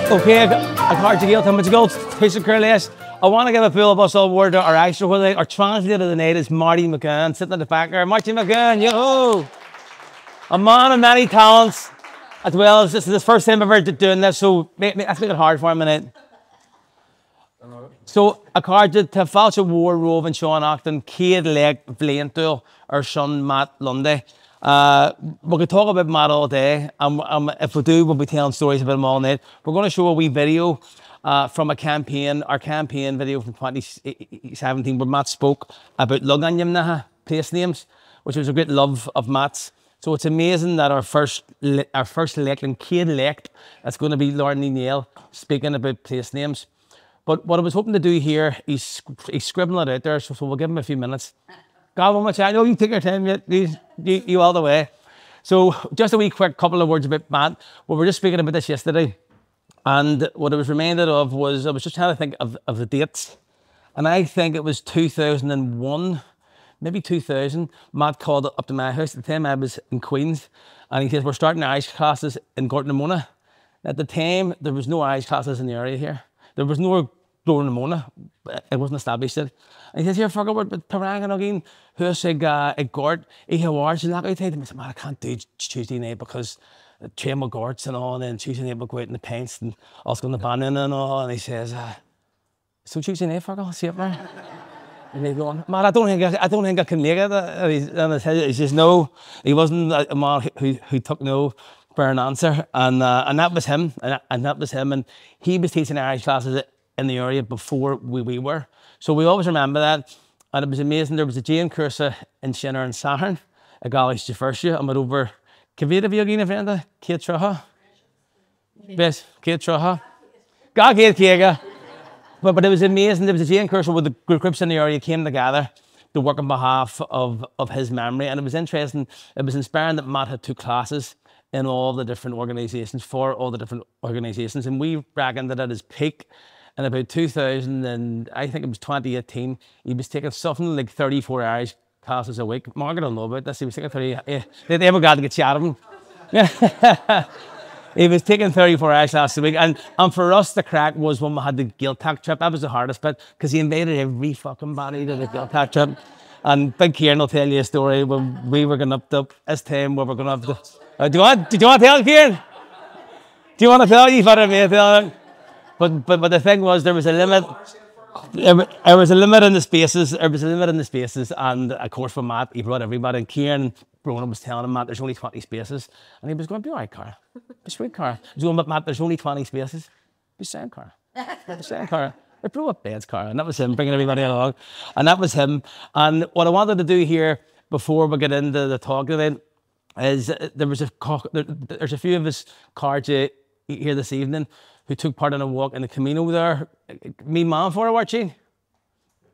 Ok, a chairde Gael, tá muid ag dul tús a chur leis. I want to give a Bualadh Bos ollmhór to our aistritheoir, our translator of the night is Marty McGann, sitting at the back there. Marty McGann, yo! A man of many talents, as well as this is his first time ever doing this, so let's make it hard for him a minute. So, a chairde, tá fáilte mhór romhaibh anseo anocht don chéad léacht bhliantúil ar son Matt Lundy. We could talk about Matt all day, and if we do, we'll be telling stories about him all night. We're going to show a wee video from a campaign, our campaign video from 2017, where Matt spoke about logainmneacha, place names, which was a great love of Matt's. So it's amazing that our first our first léachtlann, chéad léacht, it's going to be Lauren Ní Néill speaking about place names. But what I was hoping to do here, he's, he's scribbling it out there, so, so we'll give him a few minutes. God, how much I know you take your time, you, you, you all the way. So just a wee quick couple of words about Matt. We were just speaking about this yesterday. And what I was reminded of was I was just trying to think of, of the dates. And I think it was 2001, maybe 2000, Matt called up to my house. At the time I was in Queens. And he says, we're starting Irish classes in Gortnamona. At the time, there was no Irish classes in the area here. There was no Glór na Móna. It wasn't established yet. And he says, here, forget what Tarangan again, who's ag ag Gort, ihe wards and that I said, man, I can't do Tuesday night because train with Gorts and all, and then Tuesday night we'll go out in the paints and also going the banning and all. And he says, uh, so Tuesday night, Fergal, see it there. And he's going, man, I don't think I, I don't think I can make it. And, he's, and he says, no, he wasn't a man who, who took no for an answer. And, uh, and that was him. And, and that was him. And he was teaching Irish classes in the area before we, we were. So we always remember that. And it was amazing. There was a Jane Cursa in Shinner and Saturn, a Gallish Jeffersia, and went over Cavita Viogina Vrenda, Kate Traha. Bes, Kate Traha. God Kate Kiega. But, but it was amazing. There was a Jane Cursa with the groups in the area came together to work on behalf of, of his memory. And it was interesting, it was inspiring that Matt had two classes in all the different organisations, for all the different organisations. And we reckoned that at his peak, in about 2000 and I think it was 2018, he was taking something like 34 Irish classes a week. Margaret will know about this. He was taking 30, yeah, they never got to get chat of him. he was taking 34 Irish classes a week. And, and for us, the crack was when we had the Gaeltacht trip. That was the hardest bit because he invited every fucking body to the Gaeltacht trip. And Big Kieran will tell you a story when we were going up to this time we were going up to... Uh, do you want, do you want to tell, Kieran? Do you want to tell? You better me tell. But, but, but the thing was, there was a limit. There was a limit in the spaces. There was a limit in the spaces, and of course, for Matt, he brought everybody. And Kieran Bronan was telling him, Matt, there's only 20 spaces. And he was going, be all right, car. Be sweet, car. He was going, but Matt, there's only 20 spaces. Be sound, car. Be sound, car. I blew up Bed's car, and that was him bringing everybody along. And that was him. And what I wanted to do here before we get into the talk today is there was a there's a few of us cards here this evening who took part in a walk in the Camino there. Me man for watching.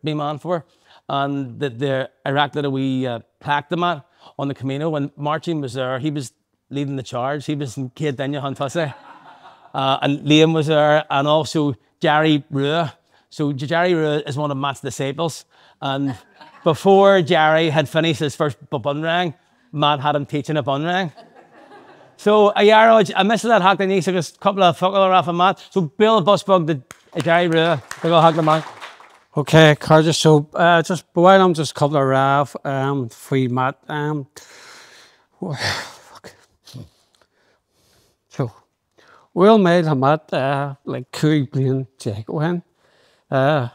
Me man for. And the, the erected a wee uh, plaque to Matt on the Camino. When Martin was there, he was leading the charge. He was in Kid Denya Huntase. Uh, and Liam was there, and also Jerry Rua. So Jerry Rua is one of Matt's disciples. And before Jerry had finished his first bunrang, Matt had him teaching a bunrang. So a yarrow, I missed that hack the agus cúpla focal a rá fá Matt. So bualadh bos beag do Jerry Rua, go go hack le Matt. Ok, cairde, so uh, just ba mhaith liom just cúpla rá um, faoi Matt. Um, fuck. So, bhuail mé le Matt uh, like 15 bliain ó shin. Uh,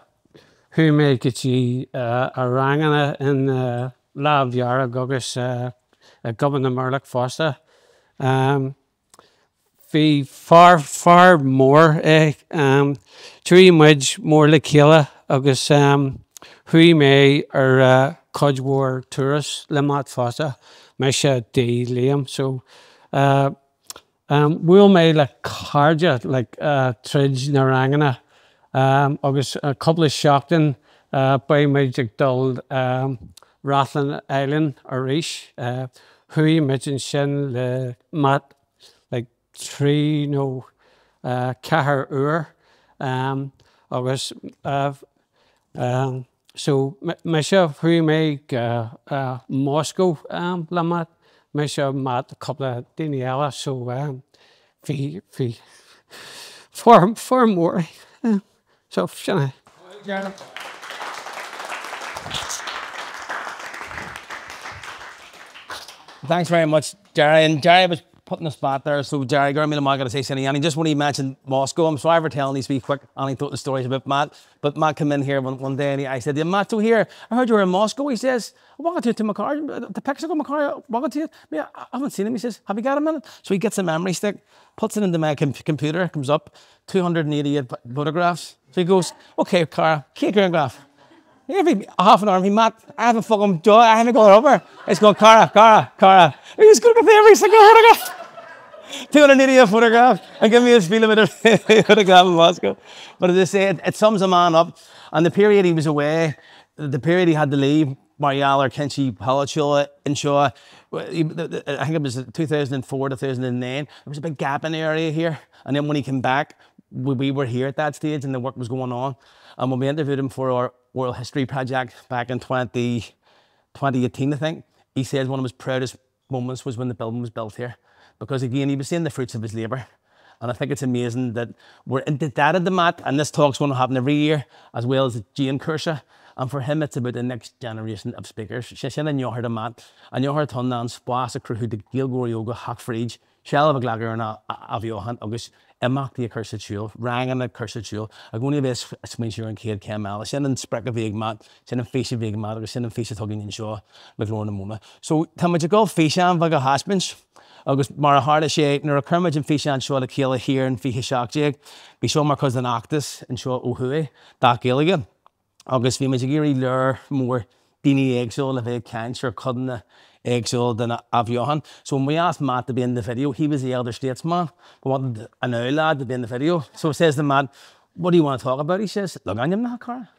chuaigh mé go dtí uh, a ranganna in uh, Lámh Dhearg agus uh, i gCumann na Murlach fosta. Um, bhí fear, fear mór é. Um, D'éirigh muid mór le chéile agus um, chuaigh mé ar uh, cuid mhór turas le Matt fosta, mise Dee Liam. So, uh, um, bhuail mé le cairde like, uh, tríd na ranganna um, agus uh, cúpla seachtain uh, beidh muid ag dul um, Rathlin Island arís. Uh, chuaigh muid ansin le Matt like trí nó uh, ceathair uair um, agus uh, um, so mise chuaigh mé go uh, Moscow um, le Matt, mise Matt cúpla daoine eile so um, bhí bhí Fear fear mór é. So sin é. Thanks very much, Jerry. And Jerry was put in the spot there, so Jerry, go raibh míle maith agat as é sin a dhéanamh. Just when he mentioned Moscow, I'm sorry for telling these wee quick anecdotal stories about Matt, but Matt came in here one, one day and he, I said to him, Matt, so here, I heard you were in Moscow. He says, I walked to, to my car, the picture of my car, walking to you. Me, I haven't seen him. He says, have you got a minute? So he gets a memory stick, puts it into my com computer, comes up, 288 photographs. So he goes, okay, Cara, cé grianghraf? Every half an hour, he Matt, I haven't fucking joy, I haven't gone over. It's going, Cara, Cara, Cara. He's going to every single photograph. 288 photograph and give me a spiel about a photograph in Moscow. But as I say, it, it sums a man up. And the period he was away, the period he had to leave, Marielle or Kenshi Palachula in Shaw, I think it was 2004 to 2009, there was a big gap in the area here. And then when he came back, we, we were here at that stage and the work was going on. And when we interviewed him for our oral history project back in 20, 2018, I think, he says one of his proudest moments was when the building was built here. Because again, he was seeing the fruits of his labour. And I think it's amazing that we're into that at the mat, and this talk's going to happen every year, as well as Jane Kershaw. And for him, it's about the next generation of speakers. Sé sin an eochair do Matt, an eochair atá ná an spás a chruthú do Ghaeilgeoirí óga theacht fríd, seilbh a ghlacadh ar an athbheochan agus imeachtaí a chur sa tsiúl, ranganna a chur sa tsiúl, i gcónaí a bheith ag smaointiú ar an chéad chéim eile. Sin an sprioc a bhí ag Matt, sin an fís a bhí ag Matt agus sin an fís atá againn anseo le Glór na Móna. So tá muid ag dul físeán bheag a thaispeáint agus mar a tharla sé, nuair a chuir muid an físeán seo le chéile thiar in 2017, bhí seo mar chuid den fheachtas anseo ó thuaidh d'Acht Gaeilge. agus bhí muid ag iarraidh lear mór daoine éagsúla le bheith ag caint ar chodanna éagsúla den athbheochan. So when we asked Matt to be in the video, he was the elder statesman. We wanted an old lad to be in the video. So says to Matt, what do you want to talk about? He says, Logainmneacha, cara.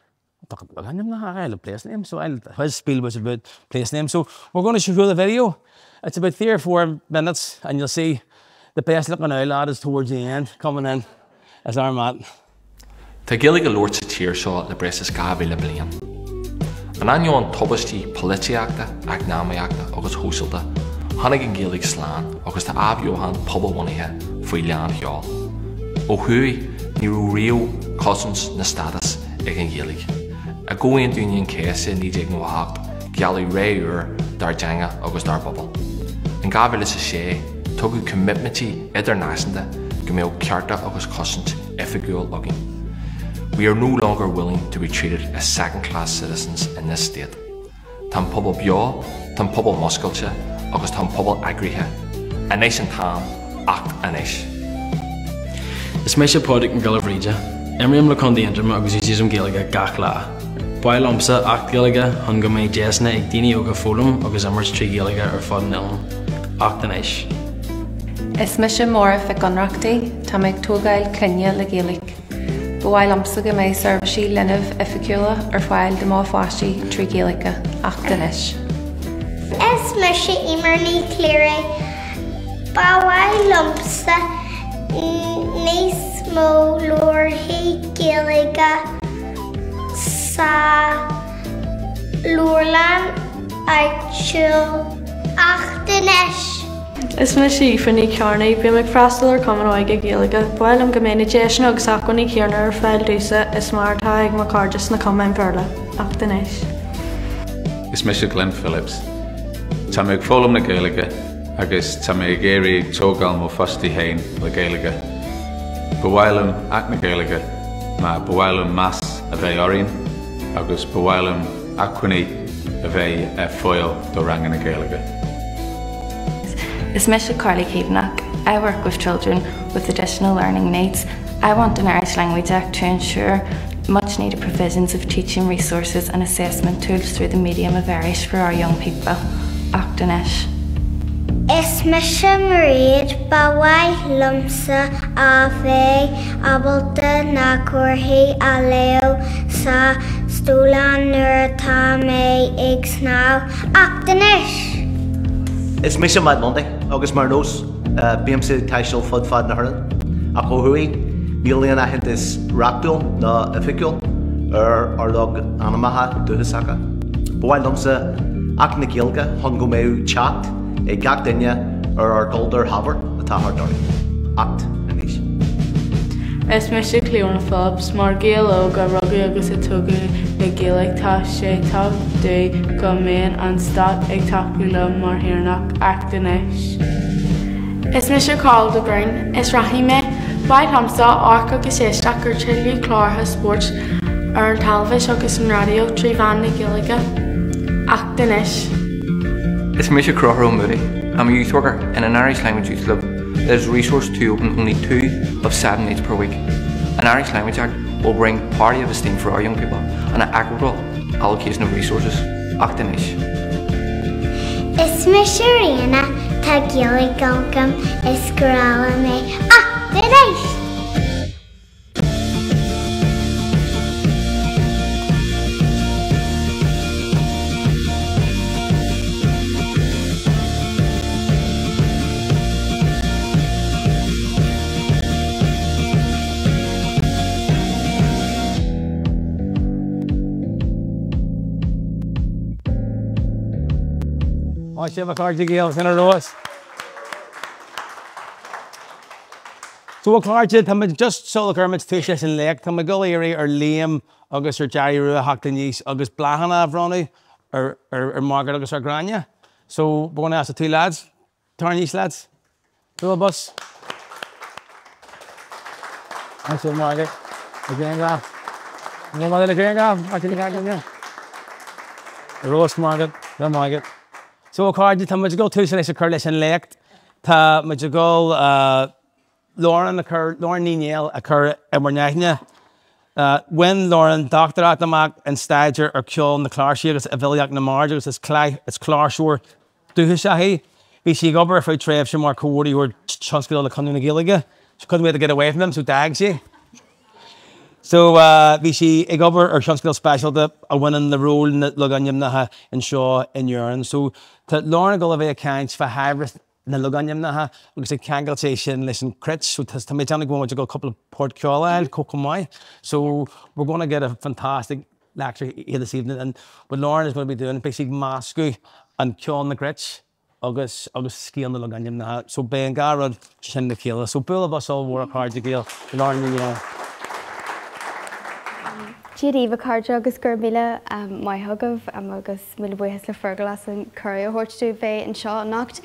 Talk about Logainmneacha, I love place names. So I, his spiel was about place names. So we're going to show the video. It's about three or four minutes and you'll see the best looking old lad is towards the end coming in as our Matt. Tá Gaeilge á labhairt sa tír seo le breis is 2,000 bliain. In ainneoin tubaistí polaitíochta, eacnamaíochta agus shóisialta, tháinig an Ghaeilge slán agus tá athbheochan pobalbhunaithe faoi lán-sheol. Ó thuaidh, ní raibh riamh cosaint ná stádas ag an Ghaeilge. I gComhaontú Aoine an Chéasta 1998, gealladh ré úr dár dteanga agus dár bpobal. In 2006, tugadh coimitmintí idirnáisiúnta go mbeadh cearta agus cosaint oifigiúil againn. We are no longer willing to be treated as second class citizens in this state. Tá an pobal beo, tá an pobal muscailte agus tá an pobal eagraithe. Anois an t-am, Acht anois. Is mise Pádraig Mac Giolla Bhríde. Imrím le Contae Aontroma agus úsáidim Gaeilge gach lá. Ba mhaith liomsa Acht Gaeilge chun go mbeidh deiseanna ag daoine óga foghlaim agus imirt trí Ghaeilge ar fud an oileáin. Acht anois. Is mise Máire Mhic Ionnrachtaigh, tá mé ag tógáil clainne le Gaeilge. Ba mhaith liomsa go mbeidh seirbhísí linbh oifigiúla ar fáil do mo pháistí trí Ghaeilge. Acht anois. Is mise Eimear Ní Chléirigh. Ba mhaith liomsa níos mó leabharthaí Gaeilge sa leabharlann áitiúil. Acht anois! Is mise Aoife Ní Chearnaigh, bím ag freastal ar Chumann Óige Gaeilge. Ba mhaith liom go mbeidh na deiseanna agus acmhainní céanna ar fáil domhsa is mar atá ag mo chairde sna cumainn Bhéarla. Acht anois. Is mise Glenn Phillips. Tá mé ag foghlaim na Gaeilge agus tá mé ag iarraidh ag tógáil mo pháistí féin le Gaeilge. Ba mhaith liom Acht na Gaeilge mar ba mhaith liom meas a bheith orainn agus ba mhaith liom acmhainní a bheith ar fáil do ranganna Gaeilge. Is mise Carly Caomhánach. I work with children with additional learning needs. I want an Irish Language Act to ensure much needed provisions of teaching resources and assessment tools through the medium of Irish for our young people. Acht anois. Is mise Mairéad, ba mhaith liomsa a bheith ábalta na comharthaí a léamh sa stólán nuair atá mé ag snámh. Acht anois! Is mise Matt Lundy agus mar nós bímse ag taisteal fud fad na hÉireann, ach ó thuaidh níl aon aitheantas reachtúil ná oifigiúil ar ár logainmneacha dúchasacha. Ba mhaith liomsa Acht na Gaeilge chun go mbeadh teacht ag gach duine ar ár gcultúr shaibhir atá thart orainn. Acht anois. Is mise Clíona Phillips. Mar Ghael óg a rugadh agus a tógadh le Gaeilge tá sé tábhachtach dúinn go mbeidh an stát ag tacú liom mar shaoránach. Acht Anois. Is mise Carl de Brún. Is reathaí mé. Ba mhaith liomsa amharc agus éisteacht ar tuilleadh cláracha spóirt ar an teilifís agus an raidió trí mheán na Gaeilge. Acht Anois. Is mise Conchúr Ó Muadaigh. I'm a youth worker in an Irish language youth club that is resourced to open only two of seven nights per week. An Irish Language Act will bring parity of esteem for our young people and an equitable allocation of resources. Acht Anois. Is mise Ríona, tá Gaeilge agam, is grá liom é. Acht Anois! Maith sibh a chairde Gael, sin ar fheabhas. So a chairde, tá muid just sula gcuirimid tús leis an léacht, tá mé ag dul a iarraidh ar Liam agus ar Jerry Rua theacht aníos agus bláthanna a bhronnadh ar ar Margaret agus ar Ghráinne. So we're going to ask the two lads, tar aníos lads. Bualadh bos. Maith sibh Margaret. Le grianghraf. An bhfuil le grianghraf? Rós Margaret. Le Margaret. So a chairde, tá muid ag dul tús anois a chur leis an léacht. Tá muid ag dul Lauren a chur, Lauren Ní Néill a chur i bhur n-aithne. Bhain Lauren dochtúireacht amach in staidéar ar cheol na cláirsí agus i bhfilíocht na mbard agus is cláirseoir dúchasach í. Bhí sí ag obair ar feadh tréimhse mar chomhordaitheoir tionscadail le Conradh na Gaeilge. She couldn't wait to get away from them so d'fhág sí. So bhí sí ag obair ar thionscadal speisialta a bhaineann le ról na logainmneacha anseo in Éirinn. So tá Lauren ag dul a bheith ag caint fá shaibhreas na logainmneacha agus ag ceangailt é sin leis an cruit. So tá mé ag déanamh go bhfuil muid ag dul cúpla port ceoil a fháil chomh maith. So we're going to get a fantastic lecture here this evening and what Lauren is going to be doing, beidh sí ag meascadh an ceol na gcruit agus agus scéal na logainmneacha. So beidh an dhá rud sin le chéile. So bualadh bos ollmhór a chairde Gael, Lauren Ní Néill. Dia daoibh a chairde agus go raibh míle maith agaibh agus míle buíochas le Fergal as an cuireadh a thabhairt domh bheith anseo anocht.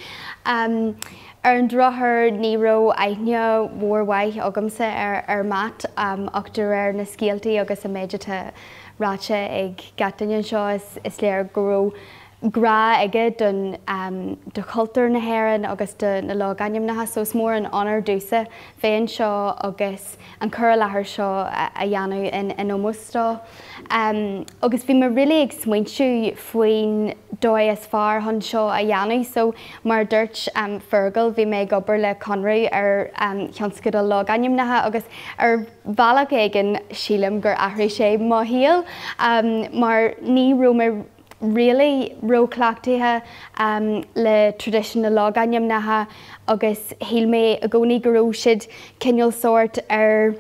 Ar an drochuair ní raibh aithne mhór mhaith agamsa ar Matt ach de réir na scéaltaí agus an méid atá ráite ag gach duine anseo is léir go raibh grá aige don do chultúr na hÉireann agus do na logainmneacha so is mór an onóir domhsa bheith anseo agus an cur i láthair seo a dhéanamh in in ómós dó. Agus bhí mé really ag smaointiú faoin dóigh is fearr chun seo a dhéanamh so mar a dúirt Fergal bhí mé ag obair le Conradh ar thionscadal logainmneacha agus ar bhealach éigin sílim gur athraigh sé mo shaol mar ní raibh mé really róchleachtaithe le traidisiún na logainmneacha agus shíl mé i gcónaí go raibh siad cineál sórt ar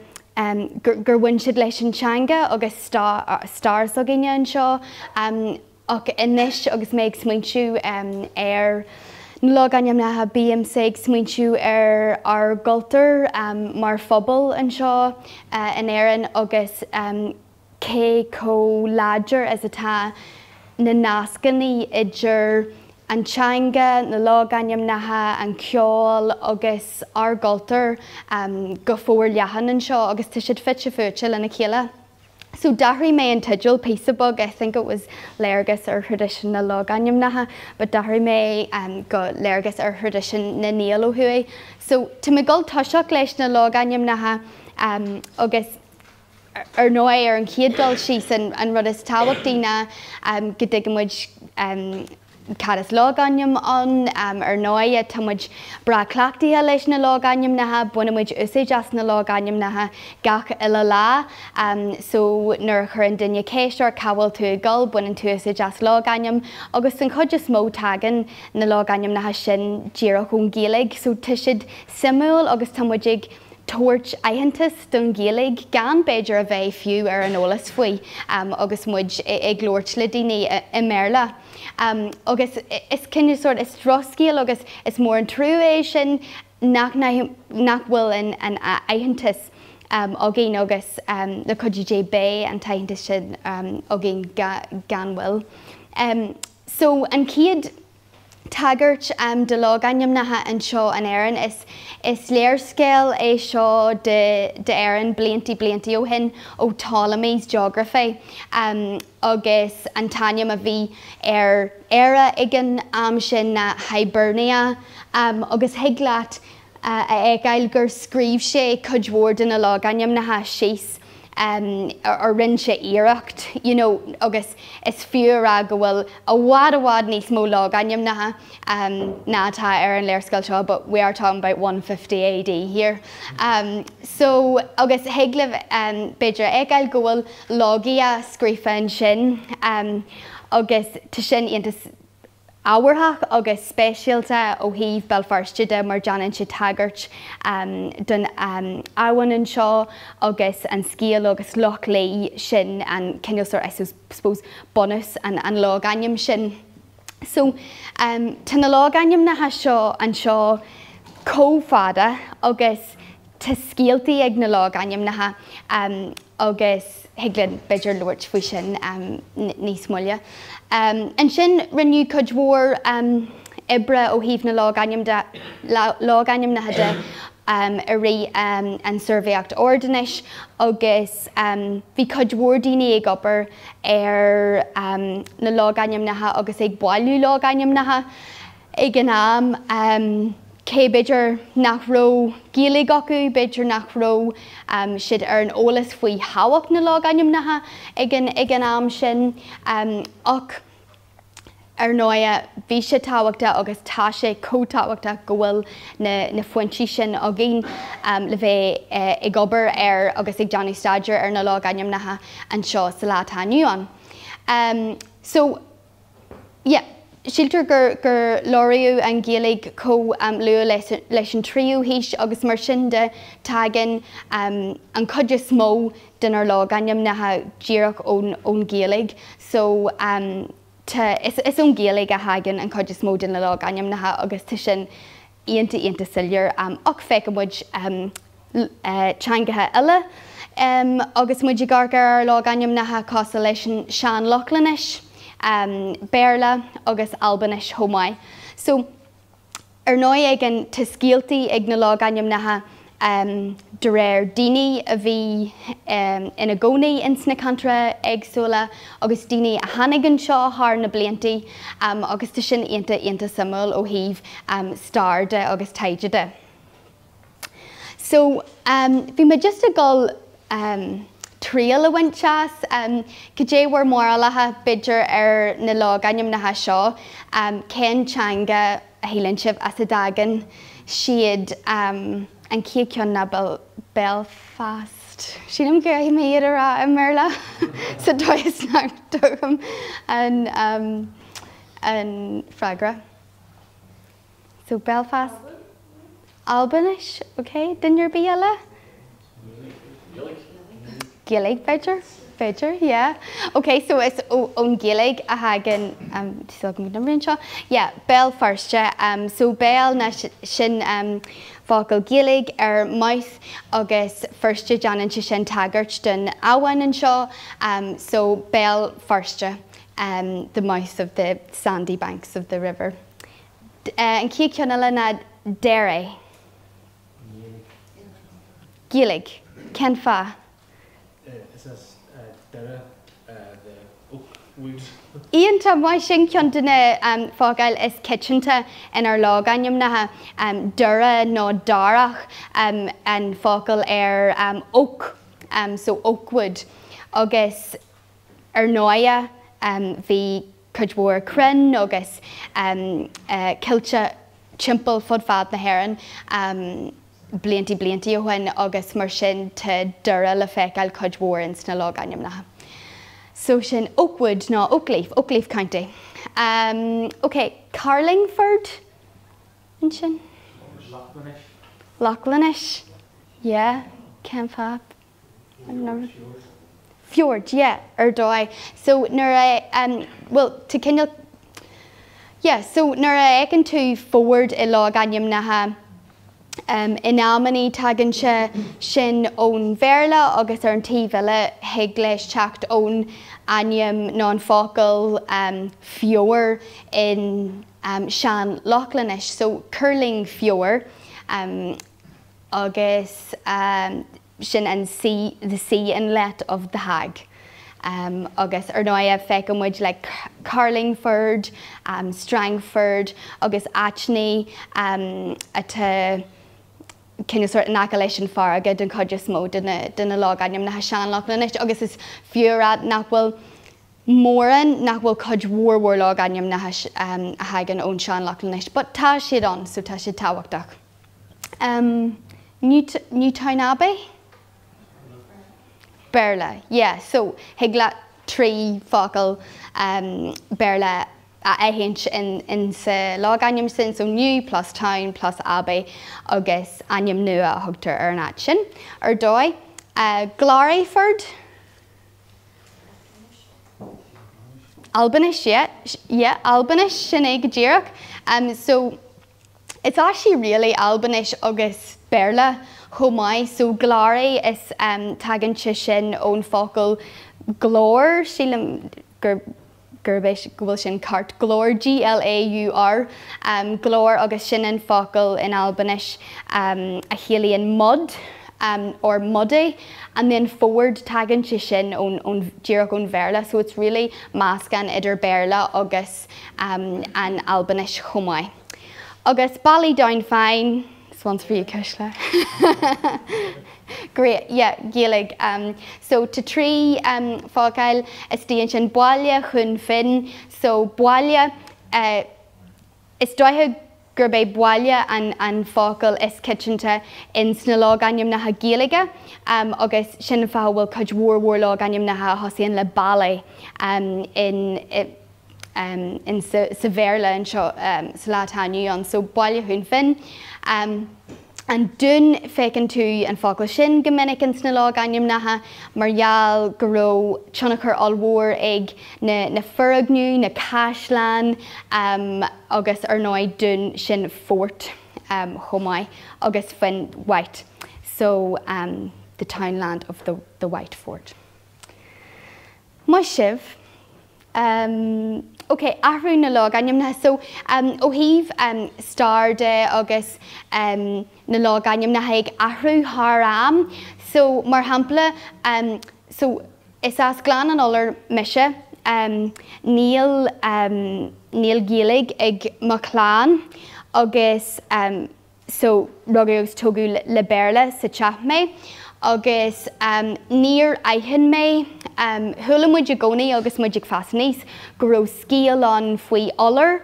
gur bhain siad leis an teanga agus stair s'againne anseo ach anois agus mé ag smaointiú ar na logainmneacha bímse ag smaointiú ar ár gcultúr mar phobal anseo in Éirinn agus cé chomh láidir is atá na nascanna idir an teanga, na logainmneacha, an ceol agus ár gcultúr go forleathan anseo agus tá siad fite fuaite lena chéile. So d'athraigh mé an teideal píosa beag, I think it was Léargas ar Thraidisiún na Logainmneacha but d'athraigh mé go Léargas ar Thraidisiún na nGael ó Thuaidh. So tá mé ag dul toiseacht leis na logainmneacha agus Ar ndóigh, ar an chéad dul síos, an rud is tábhachtaí ná go dtuigeann muid cad is logainm ann. Ar ndóigh, tá muid breá cleachtaithe leis na logainmneacha, baineann muid úsáid as na logainmneacha gach uile lá. So nuair a chuireann duine ceist ort cá bhfuil tú ag dul, baineann tú úsáid as logainm agus den chuid is mó tagann na logainmneacha sin díreach ón Ghaeilge. So tá siad suimiúil agus tá muid ag tabhairt aitheantas don Ghaeilge gan b'fhéidir a bheith fiú ar an eolas faoi agus muid ag labhairt le daoine i mBéarla. Agus is cineál sórt, is drochscéal agus is mór an trua é sin nach nach bhfuil an aitheantas. againn agus le cuidiú Dé beidh an t-aitheantas sin againn gan mhoill. So an chéad tagairt do logainmneacha anseo in Éirinn, is is léarscáil é seo d'Éirinn bliantaí bliantaí ó shin ó Ptolemy's Geography agus an t-ainm a bhí ar Éire ag an am sin ná Hibernia agus thig leat a fheiceáil gur scríobh sé cuid mhór de na logainmneacha síos or rinne sé iarracht you know agus is fiú a rá go bhfuil i bhfad i bhfad níos mó logainmneacha ná atá ar an léarscáil seo but we are talking about 150 AD here. So agus thig libh b'fhéidir a fheiceáil go bhfuil Logia scríofa ansin agus tá sin iontach ábharthach agus speisialta ó thaobh Béal Feirste de mar déanann sé tagairt don abhainn anseo agus an scéal agus Loch Lao sin an cineál sort I suppose bunús an logainm sin. So tá na logainmneacha seo anseo chomh fada agus Tá scéaltaí ag na logainmneacha agus thig linn b'fhéidir labhairt faoi sin níos moille. Ansin rinneadh cuid mhór oibre ó thaobh na logainmneacha de i rith an tSuirbhéacht Ordanáis agus bhí cuid mhór daoine ag obair ar na logainmneacha agus ag bailiú logainmneacha. Ag an am, cé b'fhéidir nach raibh Gaeilge acu, b'fhéidir nach raibh siad ar an eolas faoi thábhacht na logainmneacha ag an ag an am sin ach ar ndóigh bhí sé tábhachtach agus tá sé chomh tábhachtach go bhfuil na na foinsí sin againn le bheith ag obair ar agus ag déanamh staidéir ar na logainmneacha anseo sa lá atá inniu ann. So. Yeah. Síltear gur gur labhraíodh an Ghaeilge chomh luath leis leis an tríú haois agus mar sin de tagann an chuid is mó denár logainmneacha díreach ón ón Ghaeilge. So tá is is ón Ghaeilge a thagann an chuid is mó de na logainmneacha agus tá sin iontach iontach soiléir. Ach feiceann muid teangacha eile agus muid ag amharc ar ár logainmneacha cosúil leis an Sean-Lochlainnis, Béarla agus Albainis chomh maith. So, ar ndóigh again tá scéaltaí ag na logainmneacha de réir daoine a bhí ina gcónaí ins na ceantracha éagsúla agus daoine a tháinig anseo thar na bliantaí agus tá sin iontach iontach suimiúil ó thaobh stair de agus taighde de. So bhí mé just ag dul triail a bhaint as, cad é bhur mbarúlacha b'fhéidir ar na logainmneacha seo, cén teanga a shíleann sibh as a dtagann siad? An chéad cheann ná Belfast. Sílim go gcaithfidh mé iad a rá i mBéarla sa dóigh is nach dtuigim an freagra. So Belfast. Albainis, ok. Duine ar bith eile? Gaeilge b'fhéidir? B'fhéidir, yeah. Ok, so is ón Ghaeilge a thagann, tá súil agam go n-oibríonn seo. Yeah, Béal Feirste. So béal ná sin focal Gaeilge ar mouth agus Feirste déanann sé sin tagairt don abhainn anseo. So Béal Feirste, the mouth of the sandy banks of the river. An chéad cheann eile ná Derry. Gaeilge. Cén fáth? Is as Doire the oak wood. Iontach maith, sin ceann de na focail is coitianta inár logainmneacha. Doire nó darach an focal ar oak, so oakwood. Agus ar ndóighe bhí cuid mhór crainn agus coillte timpeall fud fad na hÉireann bliantaí bliantaí ó shin agus mar sin tá Doire le feiceáil cuid mhór ins na logainmneacha. So sin Oakwood nó Oakleaf, Oakleaf County. Ok, Carlingford ansin? Lochlainnis. Lochlainnis, yeah, cén fáth? Fjord, yeah, ar dóigh. So nuair a, um, bhuel, tá cineál, yeah, so nuair a fheiceann tú ford i logainmneacha, In amannaí tagann sé sin ón Bhéarla agus ar an taobh eile thig leis teacht ón ainm nó an focal feobhar in Sean-Lochlainnis, so Curlingfeobhar agus sin an sea, the sea inlet of the hag. Agus ar ndóighe feiceann muid like Carlingford, Strangford agus áiteanna atá cineál sórt in aice leis an farraige den chuid is mó de na logainmneacha Sean-Lochlainnis agus is fiú a rá nach bhfuil mórán, nach bhfuil cuid mhór mhór logainmneacha a thagann ón Sean-Lochlainnis but tá siad ann so tá siad tábhachtach. Newtownabbey? Béarla, yeah. So, thig leat 3 focal Béarla a aithint in sa logainm sin, so new plus town plus abbey agus ainm nua a thugtar ar an áit sin, ar dóigh. Glarryford? Albainis, yeah, yeah, Albainis, sin é go díreach. So, It's actually really Albainis agus Béarla chomh maith. So Glarry is tagann sé sin ón focal glór, sílim gur gurb é go bhfuil sin ceart, glór, G-L-A-U-R, glór agus sin an focal in Albainis a chiallaíonn mud or muddy and then ford tagann sé sin ón ón díreach ón Bhéarla so it's really meascán idir Béarla agus an Albainis chomh maith. Agus Ballydownfine, this one's for you Cushla. Great, yeah, Gaeilge. So tá 3 focail istigh ansin, Baile Dhún Finn, so baile, is dóiche gurb é baile an focal is coitianta in sna logainmneacha Gaeilge agus sin an fáth a bhfuil cuid mhór mhór logainmneacha a thosaíonn le baile in in sa Bhéarla anseo sa lá atá inniu ann. So Baile Dhún Finn. An Dún, feiceann tú an focal sin go minic in sna logainmneacha mar gheall go raibh tionchar ollmhór ag na na foirgnimh, na caisleáin agus ar ndóigh dún sin fort chomh maith agus Finn white. So the townland of the the white fort. Maith sibh. Ok, athrú na logainmneacha. So, ó thaobh stair de agus na logainmneacha ag athrú thar am. So, mar shampla, so is as Gleann an Fholair mise. Níl, níl Gaeilge ag mo chlann agus so rugadh agus tógadh le Béarla sa teach mé agus níor aithin mé, chuala muid i gcónaí agus muid ag fás aníos go raibh scéal ann faoi iolar,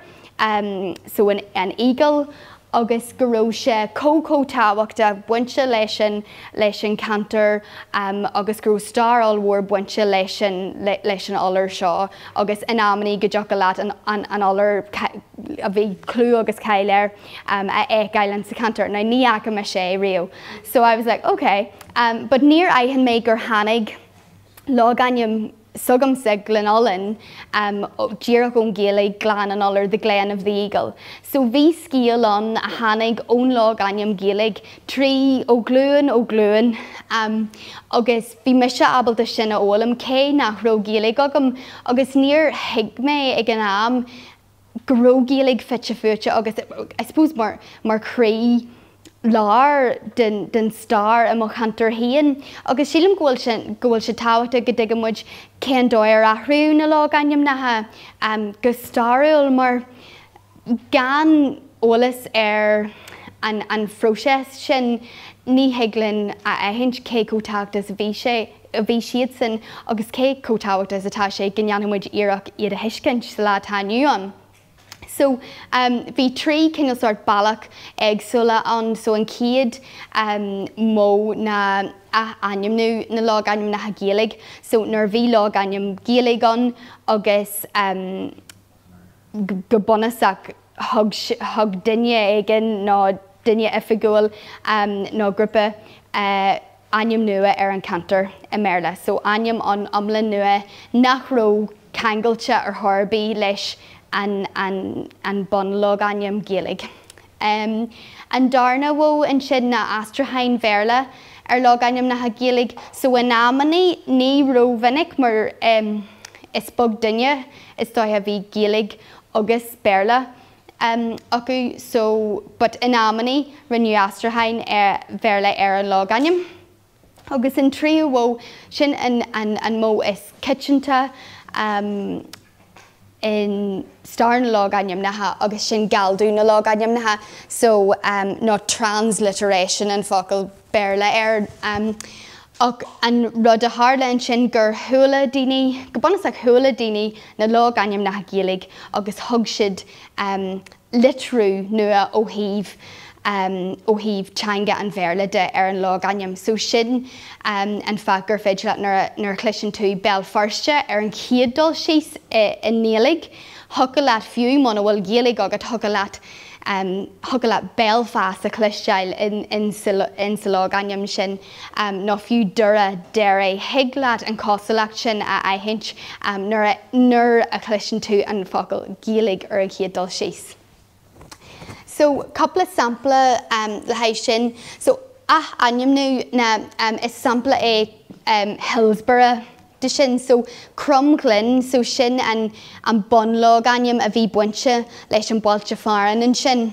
so an eagle, agus go raibh sé chomh chomh tábhachtach bainte leis an leis an cheantar agus go raibh stair ollmhór bainte leis an leis an iolar seo agus in amannaí go dtiocfadh leat an an iolar a bhí clú agus cáil air a fheiceáil in sa cheantar. Now ní fhaca mise é riamh so I was like ok but níor aithin mé gur tháinig logainm s'agamsa Glenullin díreach ón Ghaeilge Gleann an Iolair the Glen of the Eagle. So bhí scéal ann a tháinig ón logainm Gaeilge trí ó ghlúin ó ghlúin agus bhí mise ábalta sin a fhoghlaim cé nach raibh Gaeilge agam agus níor thuig mé ag an am go raibh Gaeilge fite fuaite agus I suppose mar mar chroí lár den den stair i mo cheantar féin agus sílim go bhfuil sin go bhfuil sé tábhachtach go dtuigeann muid cén dóigh ar athraíodh na logainmneacha go stairiúil mar gan eolas ar an an phróiseas sin ní thig linn a aithint cé chomh tábhachtach is a bhí sé a bhí siadsan agus cé chomh tábhachtach is atá sé go ndéanfaidh muid iarracht iad a thuiscint sa lá atá inniu ann. So bhí 3 cineál sórt bealach éagsúla ann. So an chéad modh ná ath-ainmniú na logainmneacha Gaeilge. So nuair a bhí logainm Gaeilge ann agus go bunúsach thug thug duine éigin nó duine oifigiúil nó grúpa ainm nua ar an cheantar i mBéarla. So ainm an iomlán nua nach raibh ceangailte ar chor ar bith leis an an an bunlogainm Gaeilge. An darna mhodh ansin ná aistriúcháin Bhéarla ar logainmneacha Gaeilge so in amannaí, ní rómhinic mar is beag duine is dóiche a bhí Gaeilge agus Béarla acu so but in amannaí rinneadh aistriúcháin Bhéarla ar an logainm. Agus an tríú mhodh, sin an modh is coitianta in stair na logainmneacha agus sin galldú na logainmneacha so nó transliteration an focal Béarla air. Ach an rud a tharla ansin gur chuala daoine, go bunúsach chuala daoine na logainmneacha Gaeilge agus thug siad litriú nua ó thaobh ó thaobh teanga an Bhéarla de ar an logainm. So sin an fáth gur féidir leat nuair a nuair a chloiseann tú Béal Feirste ar an chéad dul síos i nGaeilge, thiocfadh leat fiú muna bhfuil Gaeilge agat thiocfadh leat thiocfadh leat Belfast a chloisteáil in in sa logainm sin nó fiú Doire, Derry, thig leat an chosúlacht sin a aithint nuair a nuair a chloiseann tú an focal Gaeilge ar an chéad dul síos. So cúpla sampla le haghaidh sin. So ath-ainmniú na is sampla é Hillsborough de sin. So Cromghlinn, so sin an an bunlogainm a bhí bainte leis an bailte fearainn ansin.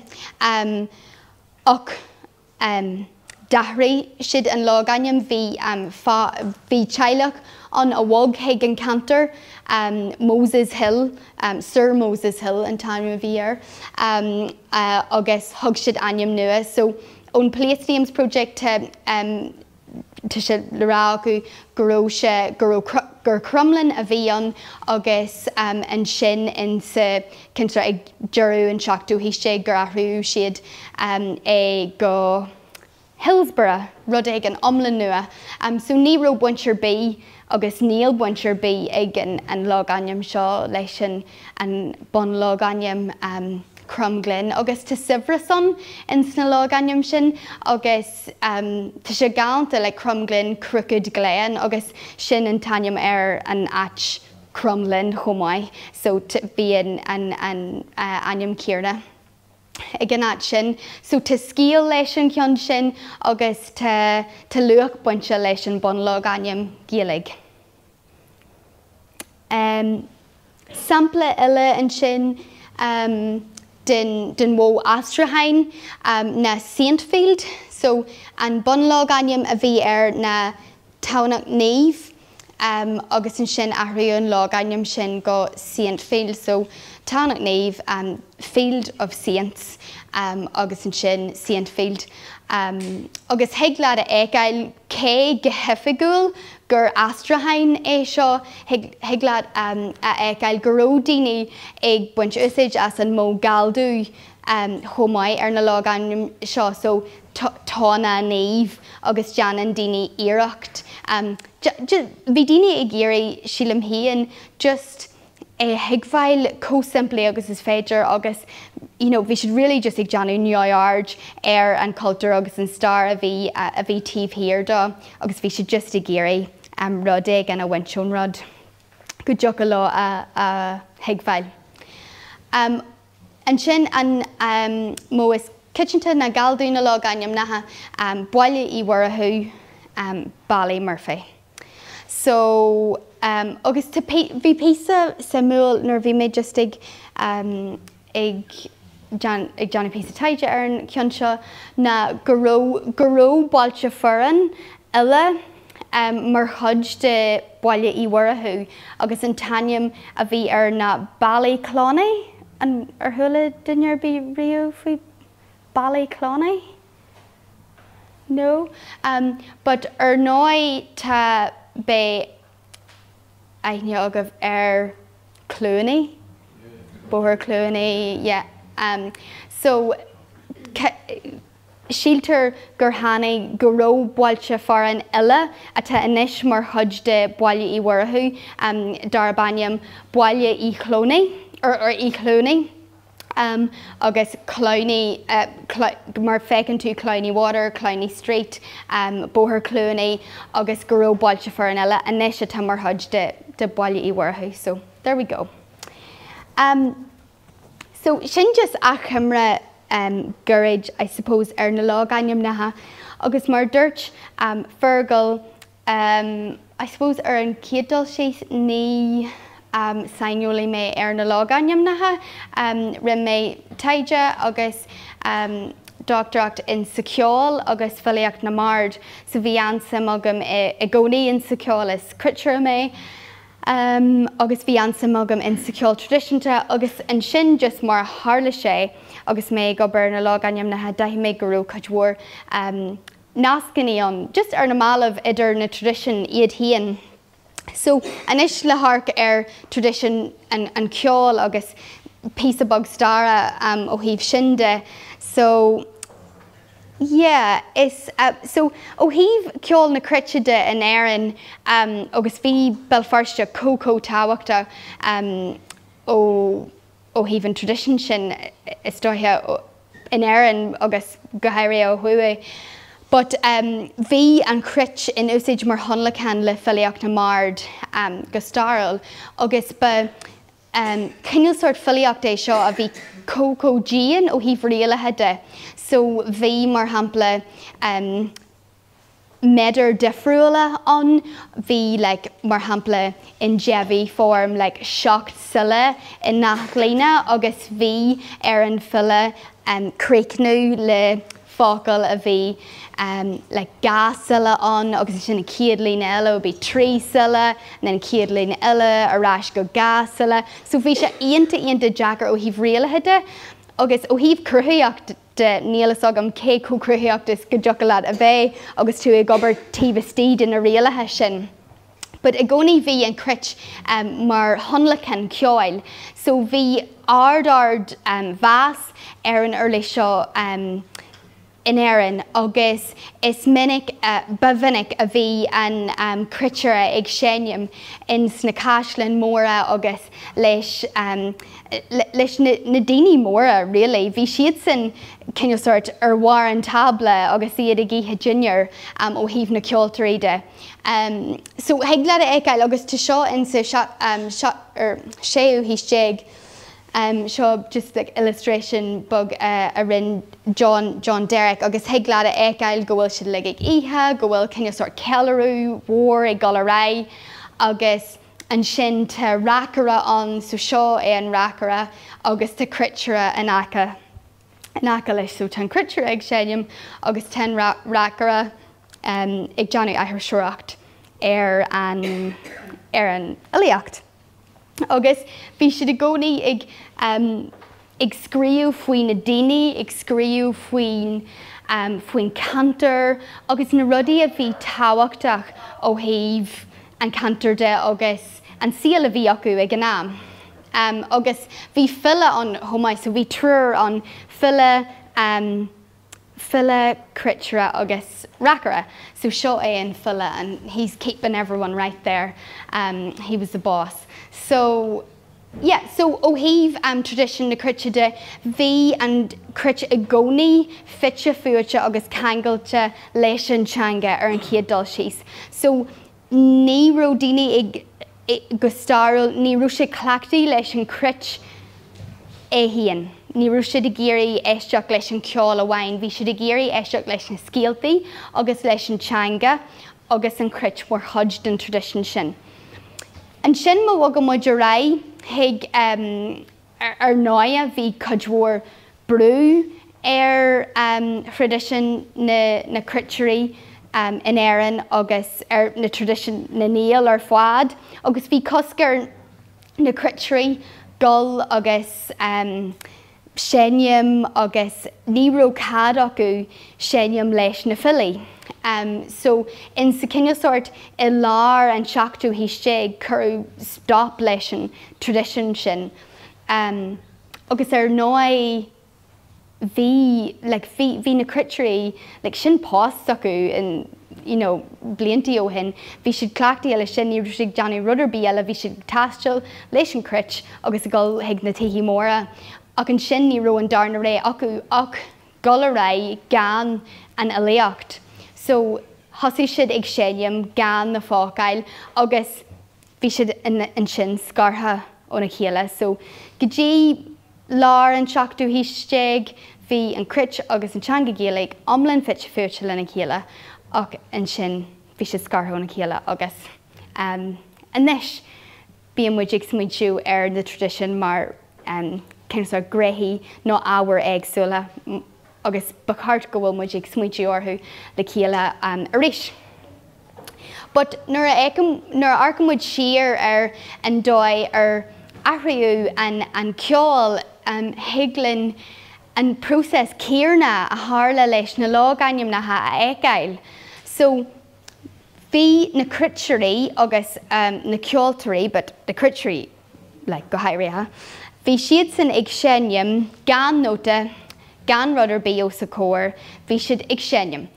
Ach D'athraigh siad an logainm, bhí bhí teaghlach ann a bhog chuig an ceantar, Moses Hill, Sir Moses Hill an t-ainm a bhí air, agus thug siad ainm nua. So ón Place Names Project tá tá sé le rá acu go raibh sé, go raibh, gur Crumlin a bhí ann agus ansin in sa, cinnte ag deireadh an seachtú haois déag gur athraíodh siad é go Hillsborough, rud éigin iomlán nua. So ní raibh baint ar bith agus níl baint ar bith ag an logainm seo leis an an bunlogainm Cromghlinn agus tá saibhreas ann in sna logainm sin agus tá sé galánta like Cromghlinn, Crooked Glen agus sin an t-ainm ar an áit Crumlin chomh maith so bhí an an ainm céanna ag an áit sin. So tá scéal leis an cheann sin agus tá tá luach bainte leis an bunlogainm Gaeilge. Sampla eile ansin den den mhodh aistriúcháin ná Saintfield. So an bunlogainm a bhí air ná Tamhnach Naoimh agus ansin athraíodh an logainm sin go Saintfield. So Tamhnach Naoimh, Field of Saints agus ansin Saintfield. Agus thig leat a fheiceáil cé go hoifigiúil gur aistriúchán é seo, thig leat a fheiceáil go raibh daoine ag baint úsáid as an modh galldú chomh maith ar na logainm seo. So Tá na Naomh agus déanann daoine iarracht bhí daoine ag iarraidh sílim féin just é a thuigbheáil chomh simplí agus is féidir agus you know bhí siad really just ag déanamh neamhaird ar an cultúr agus an stair a bhí a bhí taobh thiar dó agus bhí siad just ag iarraidh rud éigin a bhaint ón rud go dtiocfadh leo a a thuigbheáil. Ansin an modh is coitianta ná galldú na logainmneacha, Baile Uí Mhurchú, Ballymurphy. So, agus tá, bhí píosa suimiúil nuair a bhí mé just ag, ag ag déanamh píosa taighde ar an cheann seo ná go raibh, go raibh bailte fearainn eile mar chuid de Bhaile Uí Mhurchú agus an t-ainm a bhí air ná Ballyclowney. An ar chuala duine ar bith riamh faoi Ballyclowney? No? But ar ndóigh tá, beidh aithne agaibh ar Cluanaí, Bóthar Cluanaí, yeah. So, Síltear gur tháinig, go raibh bailte fearainn eile atá anois mar chuid de Bhaile Uí Mhurchú darb ainm Baile Uí Chlónaí, or Uí Chluanaí, agus Clowney, mar feiceann tú Clowney Water, Clowney Street, Bóthar Cluanaí agus go raibh bailte fearainn eile anois atá mar chuid de Baile Uí Mhurchú. So, there we go. So, sin just achoimre. gairid I suppose ar na logainmneacha agus mar a dúirt Fergal I suppose ar an chéad dul síos ní saineolaí mé ar na logainmneacha. Rinne mé taighde agus dochtúireacht in sa cheol agus filíocht na mbard so bhí an-suim agam i gcónaí in sa cheol is cruitire mé agus bhí an-suim agam in sa cheol traidisiúnta agus ansin just mar a tharla sé agus mé ag obair ar na logainmneacha d'aithin mé go raibh cuid mhór nascanna ann just ar na mallaibh idir na traidisiúin iad féin. So anois le hamharc ar traidisiún an cheoil agus píosa beag staire ó thaobh sin de. So yeah is so ó thaobh ceol na cruite de in Éirinn agus bhí Béal Feirste chomh chomh tábhachtach ó ó thaobh an traidisiúin sin is dóiche in Éirinn agus go háirithe ó thuaidh. But bhí an chruit in úsáid mar thionlacan le filíocht na mbard go stairiúil agus ba cineál sórt filíocht é seo a bhí chomh chomh dian ó thaobh rialacha de. So bhí mar shampla meadair difriúla ann. Bhí like mar shampla in deibhí form like 7 siolla i ngach líne agus bhí ar an file críochnú le focal a bhí like 2 siolla ann agus ansin an chéad líne eile would be 3 siolla and then an chéad líne eile ar ais go 2 siolla. So bhí sé iontach iontach deacair ó thaobh rialacha de agus ó thaobh cruthaitheacht de, níl fhios agam cé chomh cruthaitheach is go dtiocfadh leat a bheith agus tú ag obair taobh istigh de na rialacha sin. But i gcónaí bhí an chruit mar thionlacan ceoil so bhí ard ard mheas ar an uirlis seo in Éirinn agus is minic, ba mhinic a bhí an cruitire ag seinm ins na caisleáin mhóra agus leis leis na daoine móra really. Bhí siadsan cineál sórt ar bharr an tábla agus iad ag ithe dinnéar ó thaobh na ceoltóirí de. So thig leat a fheiceáil agus tá seo insa séú haois déag seo just like illustration beag a rinne John John Derrick agus thig leat a fheiceáil go bhfuil siad uilig ag ithe, go bhfuil cineál sórt ceiliúradh mhór ag dul ar aghaidh agus Ansin tá reacaire ann, so seo é an reacaire agus tá cruitire in aice, in aice leis. So tá an cruitire ag seinm agus tá an reacaire ag déanamh aithriseoireacht ar an, ar an fhilíocht. Agus bhí siad i gcónaí ag, ag scríobh faoi na daoine, ag scríobh faoin, faoin cheantar agus na rudaí a bhí tábhachtach ó thaobh an cheantair de agus an saol a bhí acu ag an am. Agus bhí file ann chomh maith, so bhí triúr ann, file, file, cruitire agus reacaire. So seo é an file and he's keeping everyone right there, he was the boss. So yeah, so ó thaobh traidisiún na cruite de, bhí an chruit i gcónaí fite fuaite agus ceangailte leis an teanga ar an chéad dul síos. So ní raibh daoine ag, go stairiúil, ní raibh siad cleachtaithe leis an chruit é féin. Ní raibh siad ag iarraidh éisteacht leis an cheol amháin, bhí siad ag iarraidh éisteacht leis na scéaltaí agus leis an teanga agus an chruit mar chuid den traidisiún sin. Ansin má bhogann muid ar aghaidh chuig, ar ndóigh bhí cuid mhór brú ar thraidisiún na cruitirí in Éirinn agus ar na traidisiún na nGael ar fad agus bhí cosc ar na cruitirí dul agus seinm agus ní raibh cead acu seinm leis na filí. So in sa cineál sórt i lár an tseachtú haois déag cuireadh stop leis an traidisiún sin. Agus ar ndóigh bhí like bhí bhí na cruitirí like sin post s'acu in you know bliantaí ó shin. Bhí siad cleachtaithe leis sin, ní raibh siad ag déanamh rud ar bith eile, bhí siad ag taisteal leis an chruit agus ag dul chuig na tithe móra. Ach ansin ní raibh an darna rogha acu ach dul ar aghaidh gan an fhilíocht. So thosaigh siad ag seinm gan na focail agus bhí siad ansin scartha óna chéile. So go dtí lár an tseachtú haois déag. Bhí an cruit agus an teanga Gaeilge iomlán fite fuaite lena chéile ach ansin bhí siad scartha óna chéile agus anois bíonn muid ag smaointiú ar na traidisiúin mar cineál sórt gnéithe nó ábhair éagsúla agus ba cheart go bhfuil muid ag smaointiú orthu le chéile arís. But nuair a fhéachaim, nuair a amharcann muid siar ar an dóigh ar athraíodh an an ceol, thig linn an próiseas céanna a tharla leis na logainmneacha a fheiceáil. So bhí na cruitirí agus na ceoltóirí, but na cruitirí like go háirithe, bhí siadsan ag seinm gan nóta, gan rud ar bith os a comhair, bhí siad ag seinm.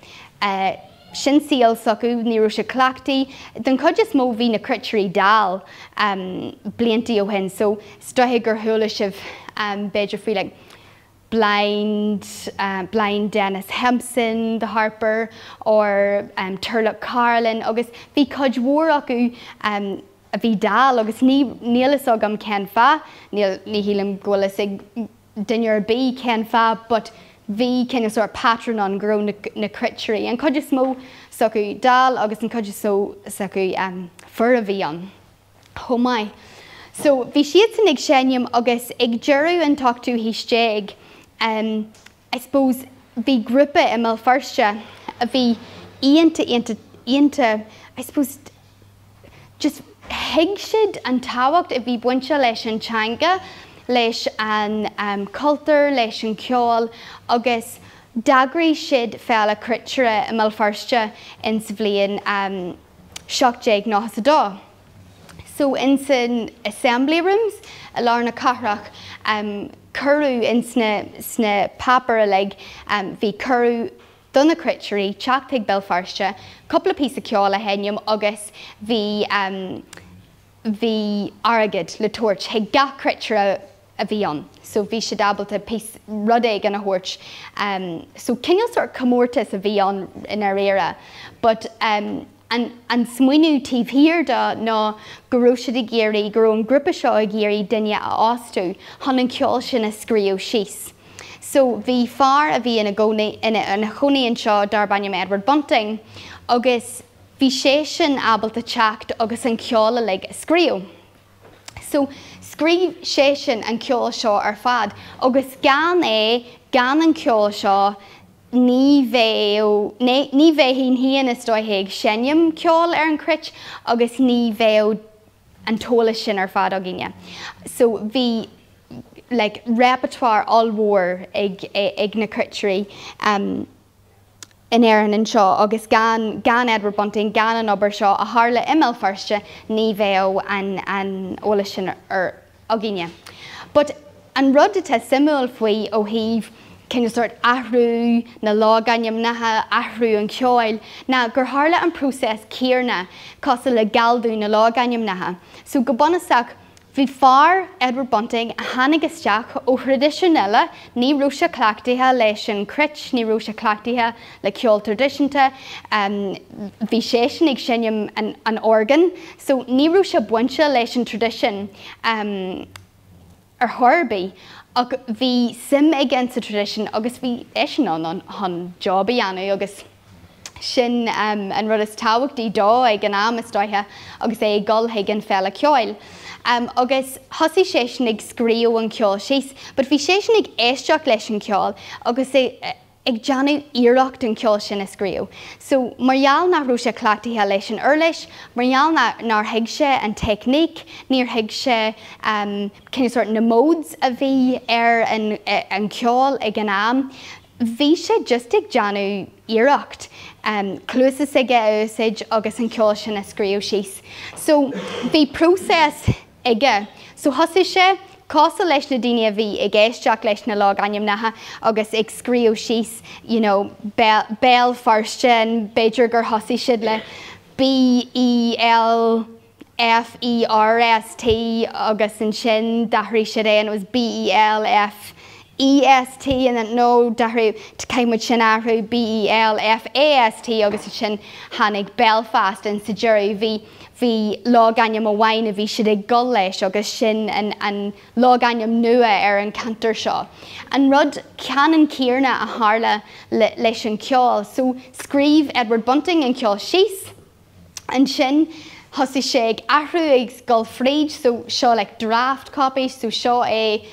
Sin saol s'acu, ní raibh siad cleachtaithe. Den chuid is mó bhí na cruitirí dall bliantaí ó shin so is dóiche gur chuala sibh b'fhéidir faoi like Blind, Blind Dennis Hempson, the harper, or Turlough Carolan agus bhí cuid mhór acu a bhí dall agus ní, níl fhios agam cén fáth, níl, ní shílim go bhfuil fhios ag duine ar bith cén fáth but bhí cineál sórt pattern ann go raibh na, na cruitirí, an chuid is mó s'acu dall agus an chuid is mó s'acu fir a bhí ann chomh maith. So bhí siadsan ag seinm agus ag deireadh an t-ochtú haois déag I suppose bhí grúpa i mBéal Feirste a bhí iontach iontach iontach I suppose just thuig siad an tábhacht a bhí bainte leis an teanga, leis an cultúr, leis an cheol agus d'eagraigh siad Féile Cruitire i mBéal Feirste in sa bhliain 1792. So in san Assembly Rooms i lár na cathrach cuireadh in sna sna páipéir uilig bhí cuireadh do na cruitirí teacht chuig Béal Feirste, cúpla píosa ceoil a sheinm agus bhí bhí airgead le tabhairt chuig gach cruitire a bhí ann. So bhí siad ábalta píosa, rud éigin a thabhairt. So cineál sórt comórtas a bhí ann i ndáiríre. But an an smaoineamh taobh thiar de ná go raibh siad ag iarraidh, go raibh an grúpa seo ag iarraidh duine a fhostú chun an ceol sin a scríobh síos. So bhí fear a bhí ina gcónaí, ina chónaí anseo darb ainm Edward Bunting agus bhí seisean ábalta teacht agus an ceol uilig a scríobh. So scríobh seisean an ceol seo ar fad agus gan é, gan an ceol seo, ní bheadh, ní bheinn féin is dóiche ag seinm ceoil ar an chruit agus ní bheadh an t-eolas sin ar fad againne. So bhí like repertoire ollmhór ag ag na cruitirí um in Éirinn anseo agus gan gan Edward Bunting, gan an obair seo a tharla i mBéal Feirste ní bheadh an an eolas sin ar againne. But an rud atá suimiúil faoi ó thaobh cineál sórt athrú na logainmneacha, athrú an cheoil, ná gur tharla an próiseas céanna cosúil le galldú na logainmneacha. So go bunúsach bhí fear, Edward Bunting, a tháinig isteach ó thraidisiún eile, ní raibh sé cleachtaithe leis an chruit, ní raibh sé cleachtaithe le ceol traidisiúnta, bhí seisean ag seinm an an organ, so ní raibh sé bainte leis an traidisiún ar chor ar bith ach bhí suim aige sa traidisiún agus bhí eisean ann chun job a dhéanamh agus sin an rud is tábhachtaí dó ag an am is dóiche agus é ag dul chuig an féile ceoil. Agus thosaigh seisean ag scríobh an ceol síos but bhí seisean ag éisteacht leis an ceol agus é ag déanamh iarracht an ceol sin a scríobh. So, mar gheall nach raibh sé cleachtaithe leis an uirlis, mar gheall nár thuig sé an teicníc, níor thuig sé cineál sórt na modes a bhí ar an an ceol ag an am, bhí sé just ag déanamh iarracht cluasa s'aige a úsáid agus an ceol sin a scríobh síos. So, bhí próiseas aige. So thosaigh sé, cosúil leis na daoine a bhí ag éisteacht leis na logainmneacha agus ag scríobh síos you know Béal Feirste and b'fhéidir gur thosaigh siad le B E L F E R S T agus ansin d'athraigh siad é and it was B E L F E S T and then no d'athraigh caithfidh muid sin a athrú B E L F A S T agus ansin tháinig Belfast and sa deireadh bhí. bhí logainm amháin a bhí siad ag dul leis agus sin an an logainm nua ar an ceantar seo. An rud ceannann céanna a tharla le leis an ceol. So scríobh Edward Bunting an ceol síos, ansin thosaigh sé ag athrú ag dul fríd so seo like draft copy so seo é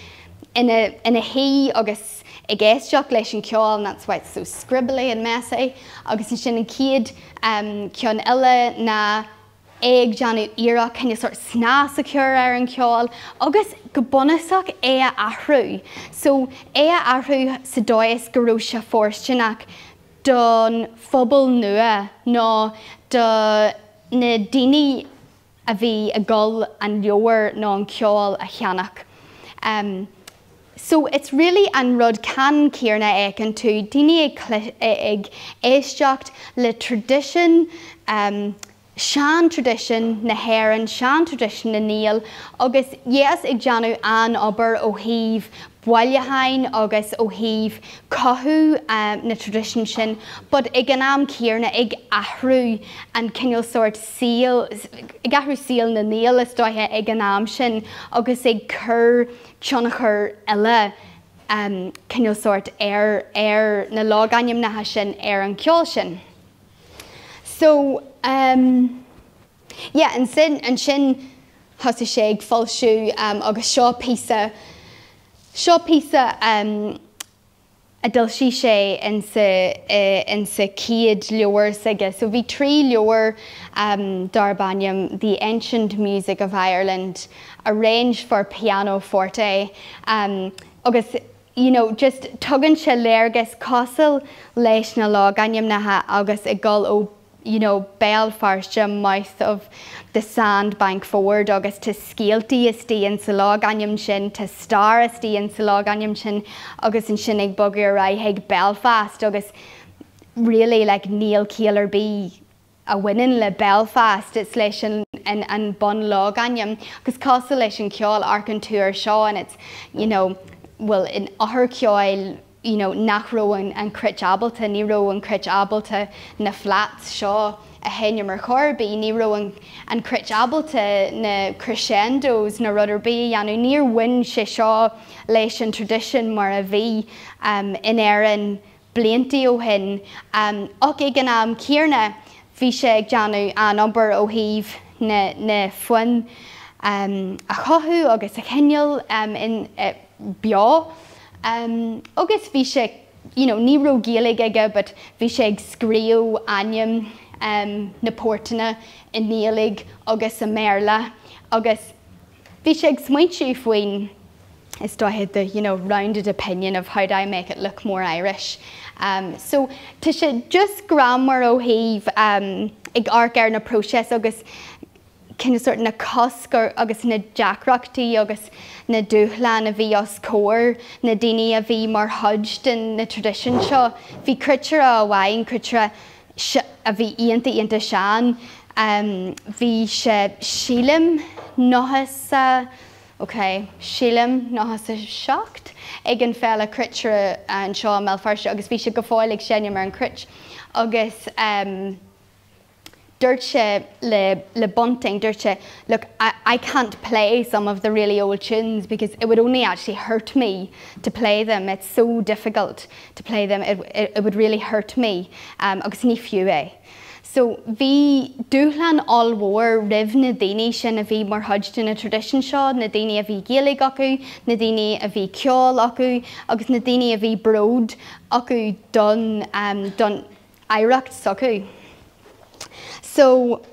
ina ina shuí agus ag éisteacht leis an ceol and that's why it's so scribbly and messy agus ansin an chéad um, ceann eile ná é ag déanamh iarracht cineál sort snas a chur ar an ceol agus go bunúsach é a athrú. So é a athrú sa dóigh is go raibh sé fóirsteanach don phobal nua nó do na daoine a bhí ag dul an leabhar nó an ceol a cheannach. Um, so it's really an rud ceannann céanna a fheiceann tú, daoine ag, ag éisteacht le tradition um, sean-tradition na hÉireann, sean-tradition na nGael agus yes ag déanamh an-obair ó thaobh bailiúcháin agus ó thaobh cothú na tradition sin, but ag an am céanna ag athrú an cineál sórt saol, ag athrú saol na nGael is dóiche ag an am sin agus ag cur tionchar eile cineál sórt ar ar na logainmneacha sin ar an ceol sin. So um, yeah, ansin ansin thosaigh sé ag foilsiú um, agus seo píosa seo píosa um, a d'fhoilsigh sé insa insa chéad leabhar s'aige. So bhí trí leabhar um, darb ainm The Ancient Music of Ireland, arranged for piano forte um, agus you know, just tugann sé léargas cosúil leis na logainmneacha agus ag dul ó you know, Béal Feirste mouth of the sandbank ford agus tá scéaltaí istigh insa logainm sin, tá stair istigh insa logainm sin agus ansin ag bogadh ar aghaidh ag Belfast agus really like níl ciall ar bith a bhaineann le Belfast, it's leis an an an bun-logainm agus cosúil leis an ceol amharcann tú ar seo and it's you know, well in eochair you know, nach raibh an, an cruit ábalta, ní raibh an cruit ábalta na flats seo a sheinm ar chor ar bith, ní raibh an, an cruit ábalta na crescendos na rud ar bith a dhéanamh, níor bhain sé seo leis an tradition mar a bhí um, in Éirinn blianta ó shin. Um, ach ag an am céanna bhí sé ag déanamh an obair ó thaobh na, na foinn um, a chothú agus a choinneáil um, in, uh, beo. Um, agus bhí sé you know, ní raibh Gaeilge aige, but bhí sé ag scríobh ainm um, na portanna i nGaeilge agus i mBéarla agus bhí sé ag smaointiú faoin is dóiche the you know, rounded opinion of how do I make it look more Irish. Um, so tá sé just greannmhar ó thaobh um, ag amharc ar na process agus cineál sort na cosc agus na deacrachtaí agus na dúshláin a bhí os comhair na daoine a bhí mar chuid den na tradition seo. Bhí cruitire amháin cruitire a bhí iontach iontach sean. Um, bhí sé sílim nócha ok, sílim 97 ag an féile cruitire anseo i mBéal Feirste agus bhí sé go fóill ag seinm ar an cruit agus um, dúirt sé le, le Bunting, dúirt sé, look, I, I can't play some of the really old tunes because it would only actually hurt me to play them. It's so difficult to play them. It, it, it would really hurt me. Um, agus ní fiú é. So bhí dúshlán ollmhór roimh na daoine sin a bhí mar chuid de na tradition seo, na daoine a bhí Gaeilge acu, na daoine a bhí ceol acu, agus na daoine a bhí bród acu don, um, don oidhreacht s'acu. So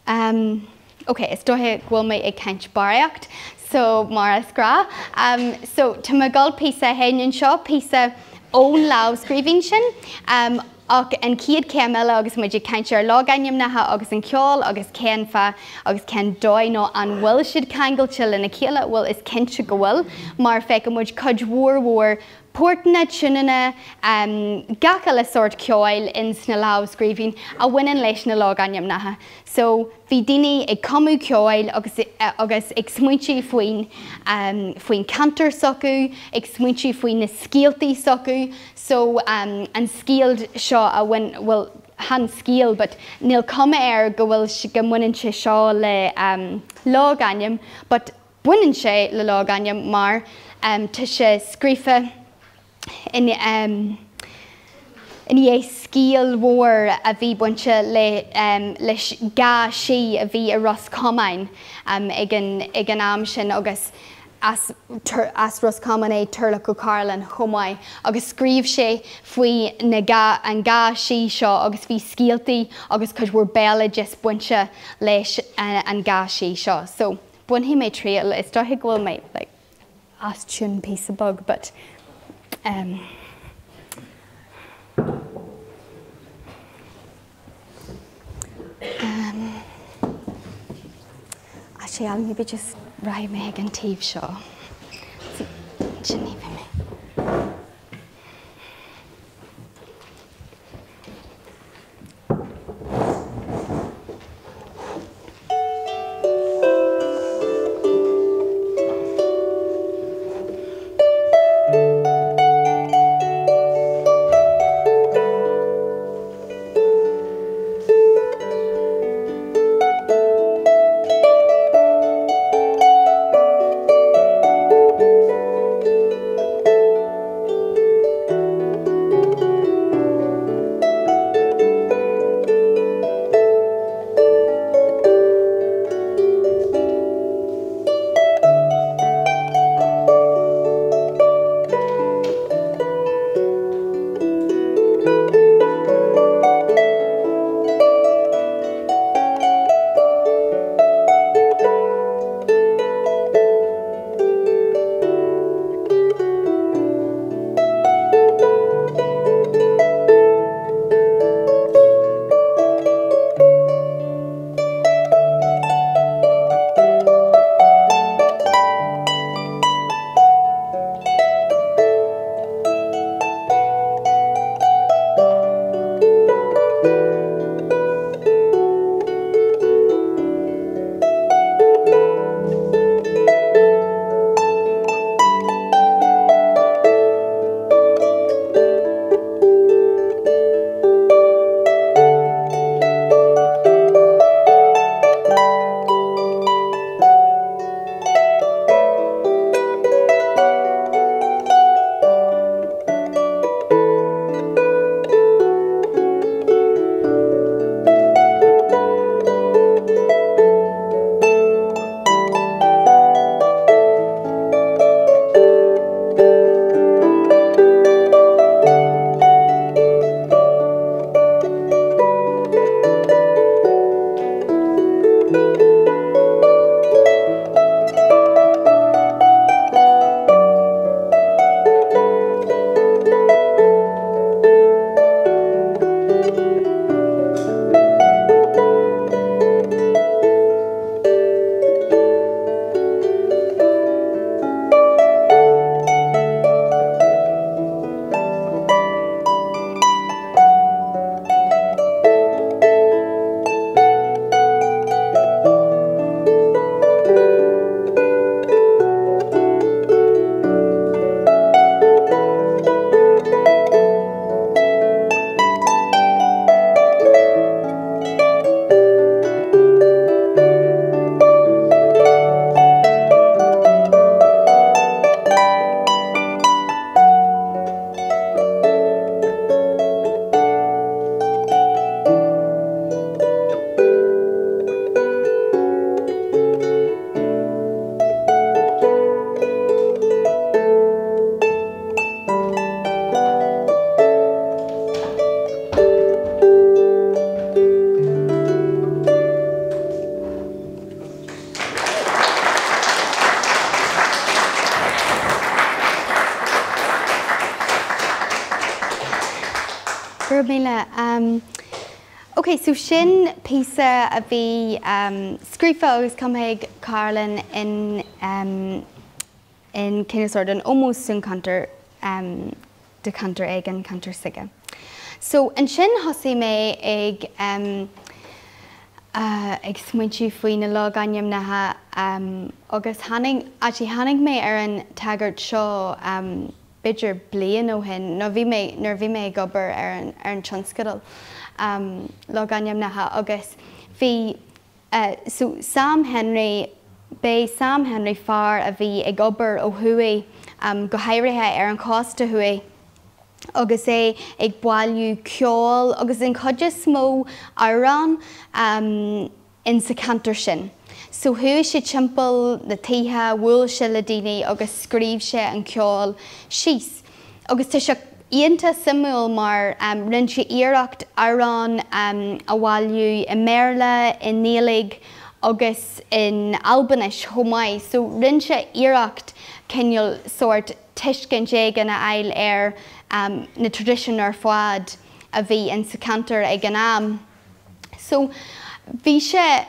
um, okay, is dóiche go bhfuil mé ag caint barraíocht, so mar is gnách. Um, so tá mé ag dul píosa a sheinm anseo, píosa ón lámhscríbhinn sin. Um, ach an chéad chéim eile agus muid ag caint ar logainmneacha agus an ceol agus cén fáth agus cén dóigh nó an bhfuil siad ceangailte lena chéile, bhfuil is cinnte go bhfuil, mar feiceann muid cuid mhór mhór portanna, tiúineanna, um, gach eile sórt ceoil in sna lámhscríbhinn a bhaineann leis na logainmneacha. So bhí daoine ag cumadh ceoil agus, agus ag smaointiú faoin um, faoin ceantar s'acu, ag smaointiú faoin na scéaltaí s'acu, so um, an scéal seo a bhain bhfuil chan scéal but níl cuma air go bhfuil go mbaineann sé seo le logainm but baineann sé le logainm mar tá sé scríofa in i ndiaidh scéal mhór a bhí bainte le leis dhá sí a bhí i Ros Comáin ag an ag an am sin agus as as Ros Comáin é Turlough Ó Cairealláin chomh maith agus scríobh sé faoi na dhá an dhá sí seo agus bhí scéaltaí agus cuid mhór béaloideas bainte leis an dhá sí seo. So bainfidh mé triail, is dóiche go bhfuil mé like as tune píosa beag but um. Um, actually I'll maybe just rachaidh mé ag an taobh seo. Sin ní bheidh mé. Go raibh míle. Ok, so sin píosa a bhí scríofa agus cumtha ag Carolan in in cineál sórt in ómós don cheantar do cheantar éigin, ceantar s'aige. So ansin thosaigh mé ag ag smaointiú faoi na logainmneacha agus tháinig, actually tháinig mé ar an tagairt seo. b'fhéidir bliain ó shin nó bhí mé nuair a bhí mé ag obair ar an ar an tionscadal logainmneacha agus bhí so Sam Henry b'é Sam Henry fear a bhí ag obair ó thuaidh go háirithe ar an chósta thuaidh agus é ag bailiú ceoil agus an chuid is mó amhrán in sa cheantar sin. So chuaigh sé timpeall na tithe, bhuail sé le daoine agus scríobh sé an ceol síos. Agus tá sé iontach suimiúil mar rinne sé iarracht amhráin a bhailiú i mBéarla, i nGaeilge agus in Albainis chomh maith. So rinne sé iarracht cineál sórt tuiscint éigin a fháil ar na traidisiúin ar fad a bhí in sa cheantar ag an am. So bhí sé,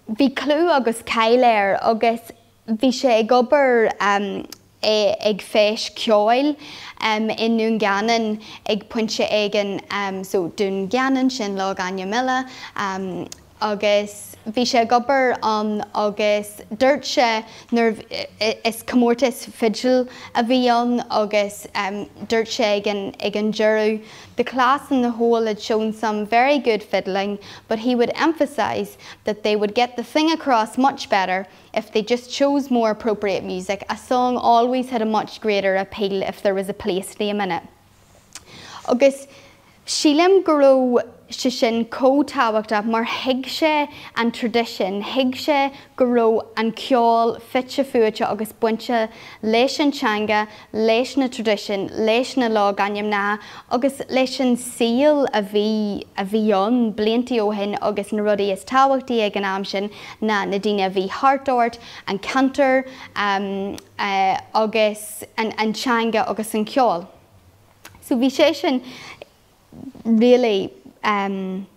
bhí clú agus cáil air agus bhí sé ag obair ag feis ceoil i nDún Geanainn ag pointe éigin, so Dún Geanainn, sin logainm eile, agus bhí sé ag obair ann agus dúirt sé nuair is comórtas fidil a bhí ann agus dúirt sé ag an ag an deireadh the class in the whole had shown some very good fiddling but he would emphasise that they would get the thing across much better if they just chose more appropriate music a song always had a much greater appeal if there was a place name in it. Agus sílim go raibh sé sin chomh tábhachtach mar thuig sé an traidisiún, thuig sé go raibh an ceol fite fuaite agus bainte leis an teanga, leis na traidisiúin, leis na logainmneacha agus leis an saol a bhí a bhí ann blianta ó shin agus na rudaí is tábhachtaí ag an am sin ná na daoine a bhí thart ort, an ceantar agus an teanga agus an ceol. So bhí sé sin really um,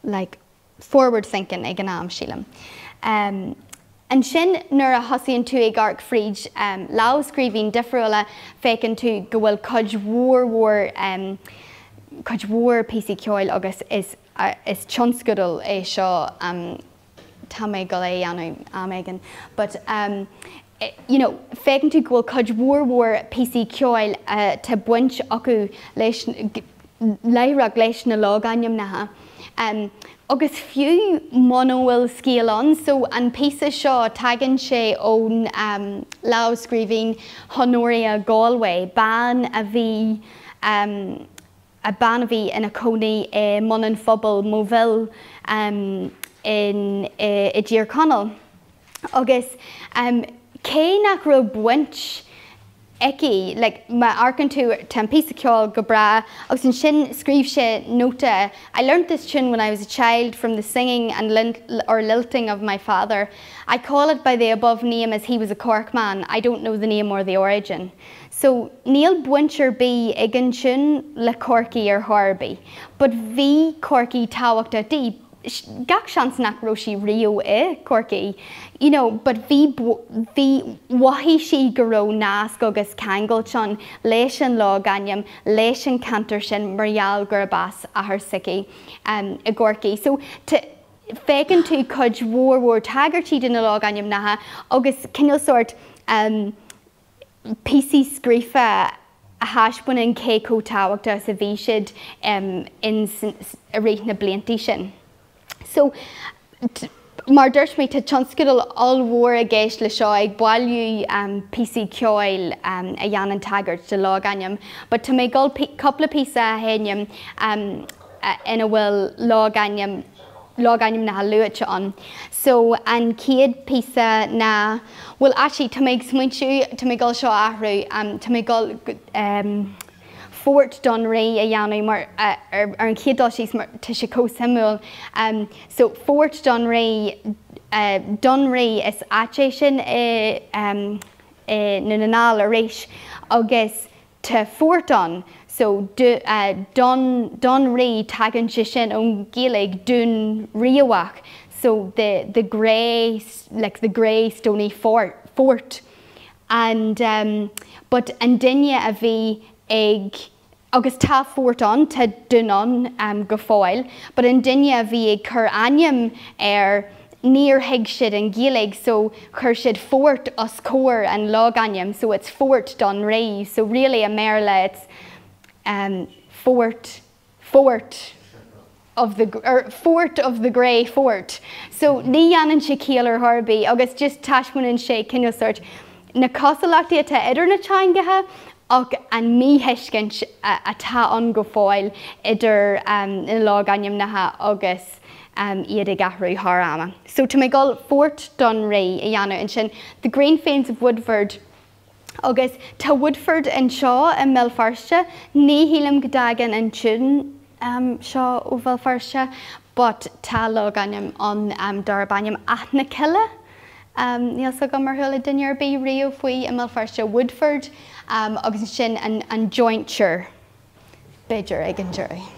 like forward thinking ag an am sílim. Um, ansin nuair a thosaíonn tú ag amharc fríd um, lámhscríbhinn difriúla féiceann tú go bhfuil cuid mhór mhór um, cuid mhór píosaí ceoil agus is, uh, is tionscadal é seo um, tá mé ag dul é a dhéanamh am éigin but um, you know féiceann tú go bhfuil cuid mhór mhór píosaí ceoil tá baint acu leis láithreach leis na logainmneacha. Um, agus fiú muna bhfuil scéal ann, so an píosa seo tagann sé ón um, lámhscríbhinn Honoria Galway, bean a bhí um, a bean a bhí ina cónaí i mBun an Phobail, Moville, um, in i dTír Chonaill. Agus um, cé nach raibh baint aici, like, má amharcann tú tá an píosa ceoil go breá agus ansin scríobh sé nóta I learnt this tune when I was a child from the singing and or lilting of my father. I call it by the above name as he was a Cork man. I don't know the name or the origin. So níl baint ar bith ag an tiún le Corcaigh ar chor ar bith. But bhí Corcaigh tábhachtach di. Gach seans nach raibh sí riamh i Corcaigh, you know, but bhí bhí mhothaigh sí go raibh nasc agus ceangailt ann leis an logainm, leis an ceantar sin mar gheall gurb as athair s'aici um, i gCorcaigh. So feiceann tú cuid mhór mhór tagairtí de na logainmneacha agus cineál sórt um, píosaí scríofa a thaispeánann cé chomh tábhachtach is a bhí siad in i rith na blianta sin. So mar dúirt mé tá tionscadal ollmhór i gceist le seo ag bailiú píosaí ceoil a dhéanann tagairt do logainm, but tá mé ag dul cúpla píosa a sheinm ina bhfuil logainm logainmneacha luaite ann. So an chéad píosa ná, bhuel actually tá mé ag smaointiú, tá mé ag dul seo a athrú, tá mé ag dul Fort Dunree a dhéanamh mar ar an chéad dul síos mar tá sé chomh suimiúil. So Fort Dunree, Dunree is áit é sin i i nDún na nGall arís agus Tá fort ann so Dun Dunree tagann sé sin ón Ghaeilge Dún Riabhach so the the grey like the grey stony fort fort and um but an duine a bhí ag agus tá fort ann tá dún ann um go fóill but an duine a bhí ag cur ainm ar níor thuig siad an Ghaeilge so chuir siad fort os comhair an logainm so it's Fort Dunree so really i mBéarla it's um, Fort Fort of the or Fort of the Grey Fort. So ní dhéanann sé ciall ar chor ar bith agus just taispeánann sé cineál sórt na cosúlachtaí atá idir na teangacha ach an míthuiscint atá ann go fóill idir na logainmneacha agus iad ag athrú thar ama. So tá mé ag dul Fort Dunree a dhéanamh ansin. The Green Fields of Woodford agus tá Woodford anseo i mBéal Feirste, ní shílim go dtagann an tiún seo ó Bhéal Feirste but tá logainm ann darb ainm Áth na Cille. Níl 's agam ar chuala duine ar bith riamh faoi i mBéal Feirste, Woodford agus ansin an jointure b'fhéidir ag an deireadh.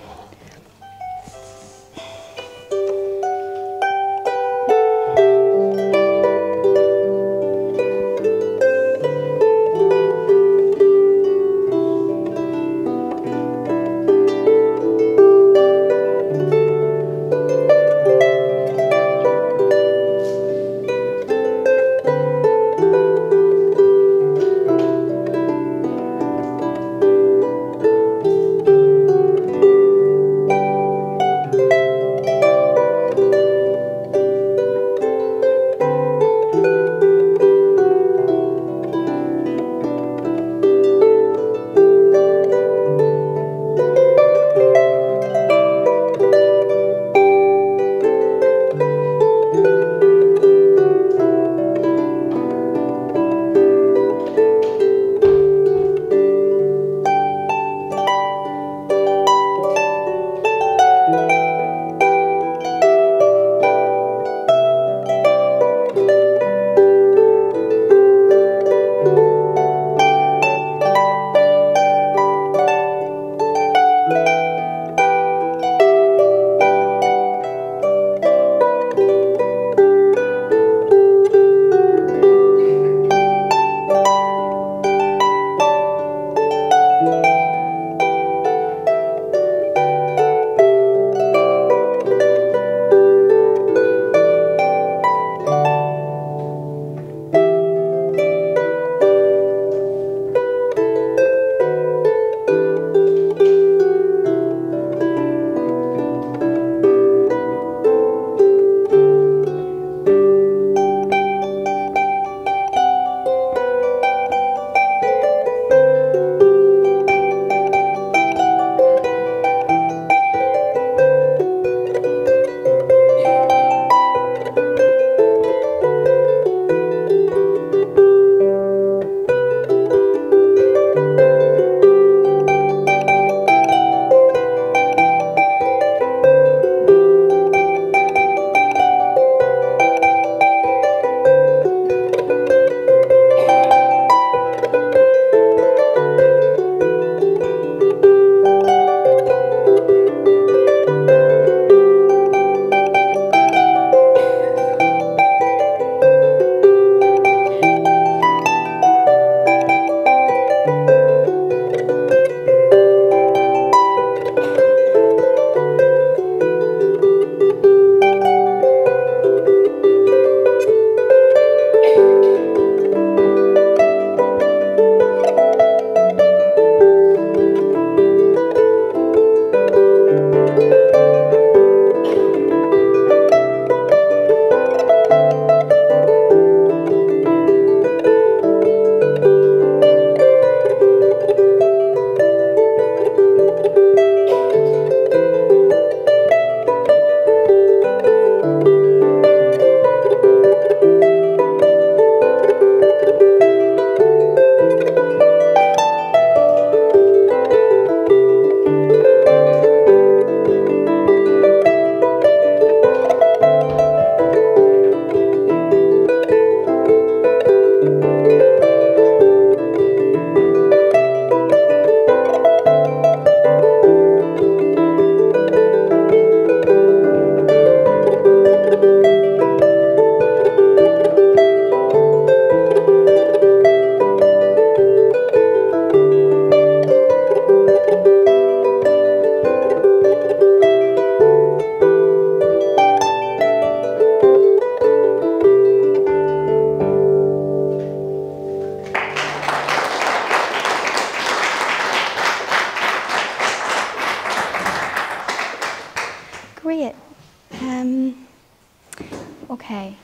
Okay.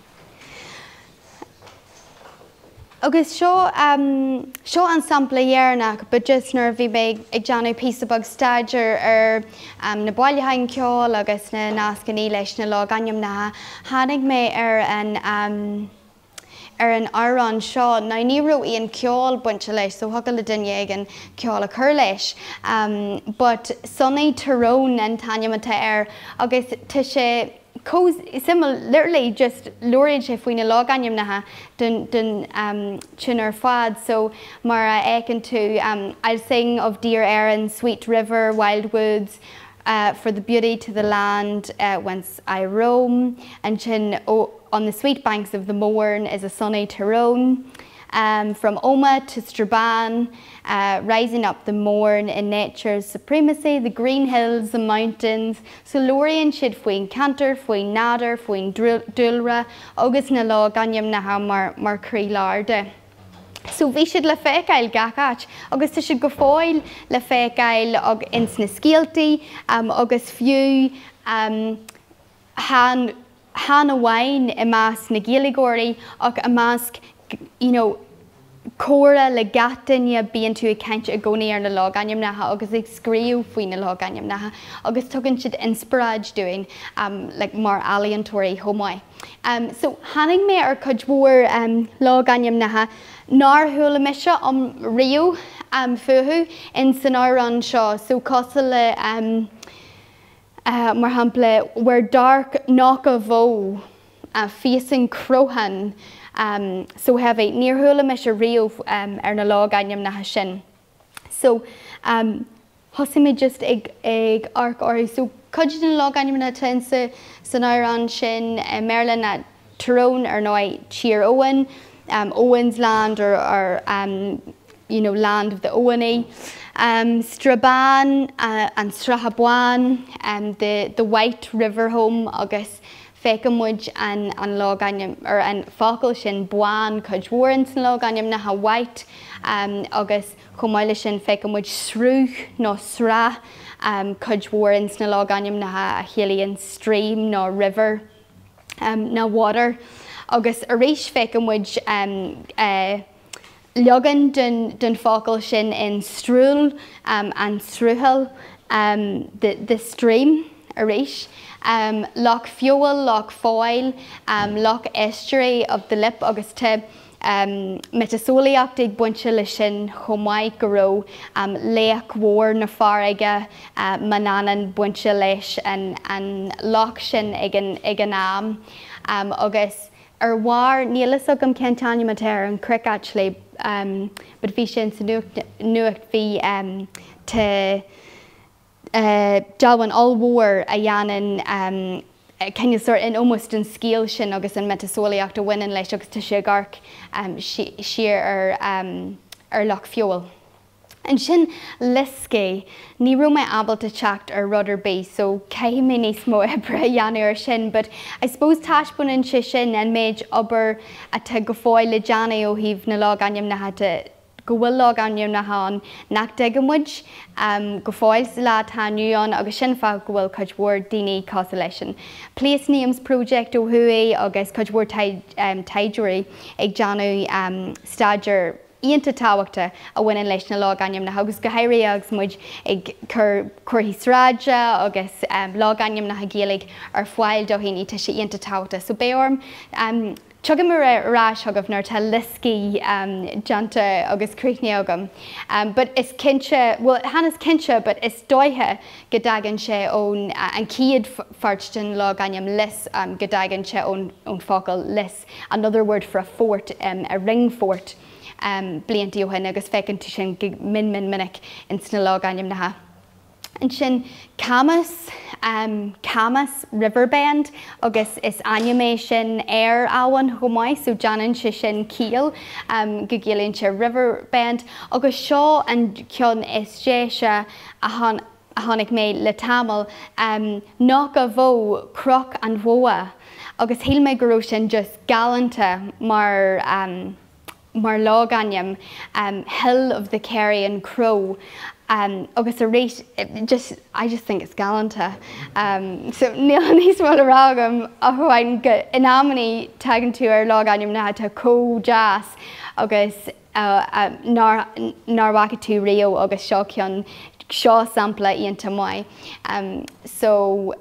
Agus seo, seo an sampla dheireanach but just nuair a bhí mé ag déanamh píosa beag staidéir ar na bailiúcháin ceoil agus na nascanna leis na logainmneacha, tháinig mé ar an ar an amhrán seo. Now ní raibh aon ceol bainte leis so thiocfadh le duine éigin ceol a chur leis but Sunny Tyrone an t-ainm atá air agus tá sé chomh suimiúil, literally just labhraíonn sé faoi na logainmneacha den den tune ar fad so mar a fheiceann tú I'll sing of dear Erin, sweet river, wild woods, for the beauty to the land whence I roam ansin on the sweet banks of the Mourne is a sunny Tyrone. From Omagh to Strabane, rising up the Mourne in nature's supremacy, the green hills, the mountains. So labhraíonn siad faoin ceantar, faoin nádúr, faoin dúlra agus na logainmneacha mar mar chroílár de. So bhí siad le feiceáil gach áit agus tá siad go fóill le feiceáil ins na scéaltaí agus fiú chan chan amháin i measc na Gaeilgeoirí ach i measc you know comhrá le gach duine bíonn tú ag caint i gcónaí ar na logainmneacha agus ag scríobh faoi na logainmneacha agus tugann siad inspioráid dúinn um like mar ealaíontóirí chomh maith. Um so tháinig mé ar cuid mhór um logainmneacha nár chuala mise um riamh um fúthu in san amhrán seo so cosúil le um mar shampla, where dark Knockavoe facing Croaghan so heavy, níor chuala mise riamh ar na logainmneacha sin. So thosaigh mé just ag ag amharc orthu. So cuid de na logainmneacha atá insa san amhrán sin i mBéarla ná Tyrone ar ndóigh, Tír Eoghain, Owen's land or or you know land of the Oweni, Strabane, an Srath Bán, the the white river home agus feiceann muid an an logainm or an focal sin bán cuid mhór ins na logainmneacha white agus chomh maith leis sin feiceann muid sruth nó srath cuid mhór ins na logainmneacha a chiallaíonn stream nó river. nó water agus arís feiceann muid leagan den focal sin in Strule, an sruthal, the stream arís. Loch Feabhail, Loch Foyle, Loch Estuary of the Lip agus tá miotaseolaíocht ag baint leis sin chomh maith, go raibh laoch mhór na farraige, Manannán, bainte leis an loch sin ag an am. Agus ar bharr, níl fhios agam cén t-ainm atá ar an chnoc actually, but bhí sé insa nuacht, bhí tá dealbhán ollmhór a dhéanann cineál sórt in ómós don scéal sin agus an miotaseolaíocht a bhaineann leis agus tá sé ag amharc siar ar Loch Feabhail. Ansin Liskeagh, ní raibh mé ábalta teacht ar rud ar bith so caithfidh mé níos mó oibre a dhéanamh ar sin but I suppose taispeánann sé sin an méid obair atá go fóill le déanamh ó thaobh na logainmneacha de, go bhfuil logainmneacha ann nach dtuigeann muid go fóill sa lá atá inniu ann agus sin fáth go bhfuil cuid mhór daoine cosúil leis an Place Names Project ó thuaidh agus cuid mhór taighdeoirí ag déanamh staidéir iontach tábhachtach a bhaineann leis na logainmneacha agus go háirithe agus muid ag cur comharthaí sráide agus logainmneacha Gaeilge ar fáil do dhaoine tá sé iontach tábhachtach so beidh orm Tiocfaidh mé ar ais chugaibh nuair atá Liskeagh déanta agus críochnaithe agam. But is cinnte, bhuel chan is cinnte but is dóiche go dtagann sé ón, an chéad pháirt den logainm Lis, go dtagann sé ón focal lios, another word for a fort, a ring fort, blianta ó shin agus feiceann tú sin go mion mion minic ins na logainmneacha. Ansin Camas, Camas river bend agus is ainm é sin ar abhainn chomh maith so déanann sé sin ciall go gciallaíonn sé river bend agus seo an ceann is deise a chonaic mé le tamall, Knockavoe, Cnoc an Bhogha agus shíl mé go raibh sin just galánta mar mar logainm, Hill of the Carrion Crow. Agus arís, just, I just think it's galánta. So níl níos mó le rá agam ach amháin go, in amannaí tagann tú ar logainmneacha atá chomh deas agus nár, nár bhfaca tú riamh agus seo ceann, seo sampla iontach maith. So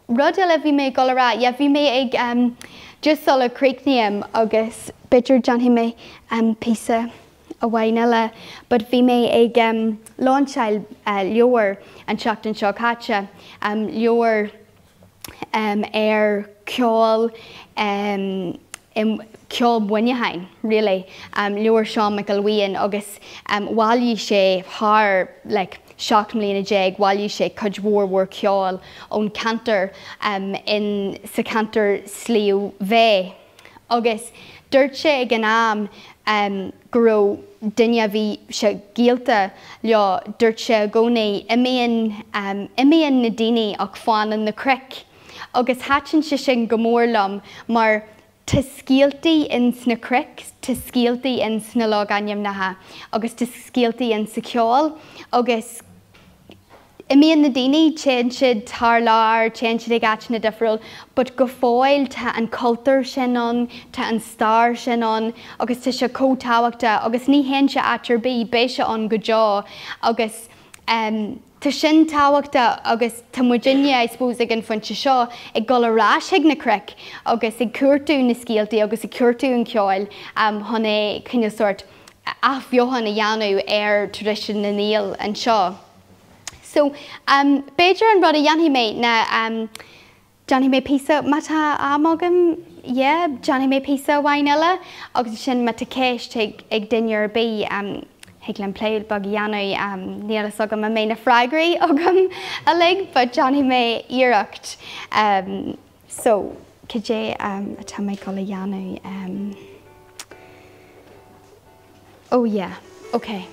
rud eile a bhí mé ag dul a rá, yeah bhí mé ag, just sula críochnaím agus b'fhéidir déanfaidh mé píosa amháin eile but bhí mé ag lainseáil leabhar an tseachtain seo caite, leabhar ar cheol ceol Mhuineacháin really, leabhar Seán McElwain agus bhailigh sé thar like 17 mbliana, bhailigh sé cuid mhór mhór ceoil ón cheantar in sa cheantar Sliabh Bhé. Agus dúirt sé ag an am go raibh duine a bhí sé gaolta leo, dúirt sé i gcónaí, imíonn, imíonn na daoine ach fanann na cnoic. Agus thaitin sé sin go mór liom mar tá scéaltaí ins na cnoic, tá scéaltaí ins na logainmneacha agus tá scéaltaí ins sa cheol agus Imíonn na daoine, téann siad thar lear, téann siad ag áiteanna difriúil, but go fóill tá an cultúr sin ann, tá an stair sin ann agus tá sé chomh tábhachtach agus ní théann sé áit ar bith, beidh sé ann go deo agus em tá sin tábhachtach agus tá muidinne, I suppose, ag an phointe seo ag dul ar ais chuig na cnoic agus ag cuartú na scéaltaí agus ag cuartú an cheoil em chun é cineál sórt athbheochan a dhéanamh ar traidisiún na nGael anseo. So, b'fhéidir an rud a dhéanfaidh mé ná déanfaidh mé píosa, má tá am agam, yeah, déanfaidh mé píosa amháin eile agus ansin má tá ceist ag duine ar bith, thig linn plé beag a dhéanamh, níl a fhios agam an mbeidh na freagraí agam uilig but déanfaidh mé iarracht. So, cad é atá mé ag dul a dhéanamh? Oh yeah, ok.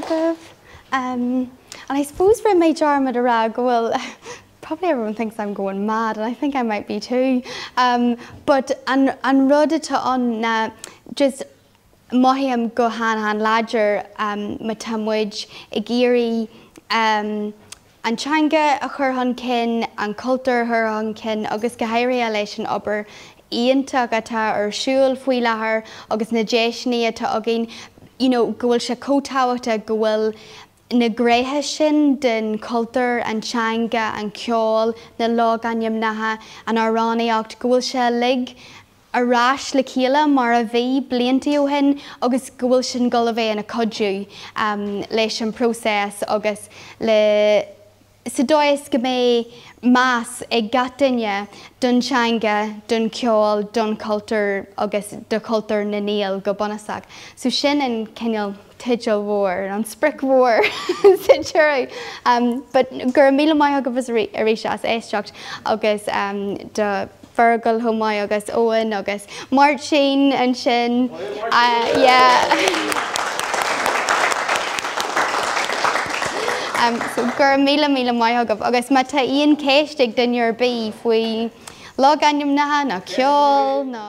agaibh. Um, and I suppose rinne mé dearmad a rá go bhfuil probably everyone thinks I'm going mad and I think I might be too. Um, but an, an rud atá ann ná just mothaím go han-an-láidir um, má tá muid ag iarraidh um, an teanga a chur chun cinn, an cultúr a chur chun cinn agus go háirithe leis an obair iontach atá ar siúl faoi láthair agus na deiseanna atá againn, you know, go bhfuil sé chomh tábhachtach go bhfuil na gnéithe sin den chultúr, an teanga, an ceol, na logainmneacha, an amhránaíocht, go bhfuil sé uilig ar ais le chéile mar a bhí blianta ó shin agus go bhfuil sin ag dul a bheith ina chuidiú leis an bpróiseas agus le sa dóigh is go mbeidh meas ag gach duine don teanga, don cheol, don chultúr agus do chultúr na nGael go bunúsach. So sin an cineál teideal mhór, an sprioc mhór sa deireadh. But go raibh míle maith agaibh arís as éisteacht agus do Fergal chomh maith agus Eoin agus Máirtín ansin. Yeah. So go raibh míle míle maith agaibh agus má tá aon cheist ag duine ar bith faoi logainmneacha nó ceol nó.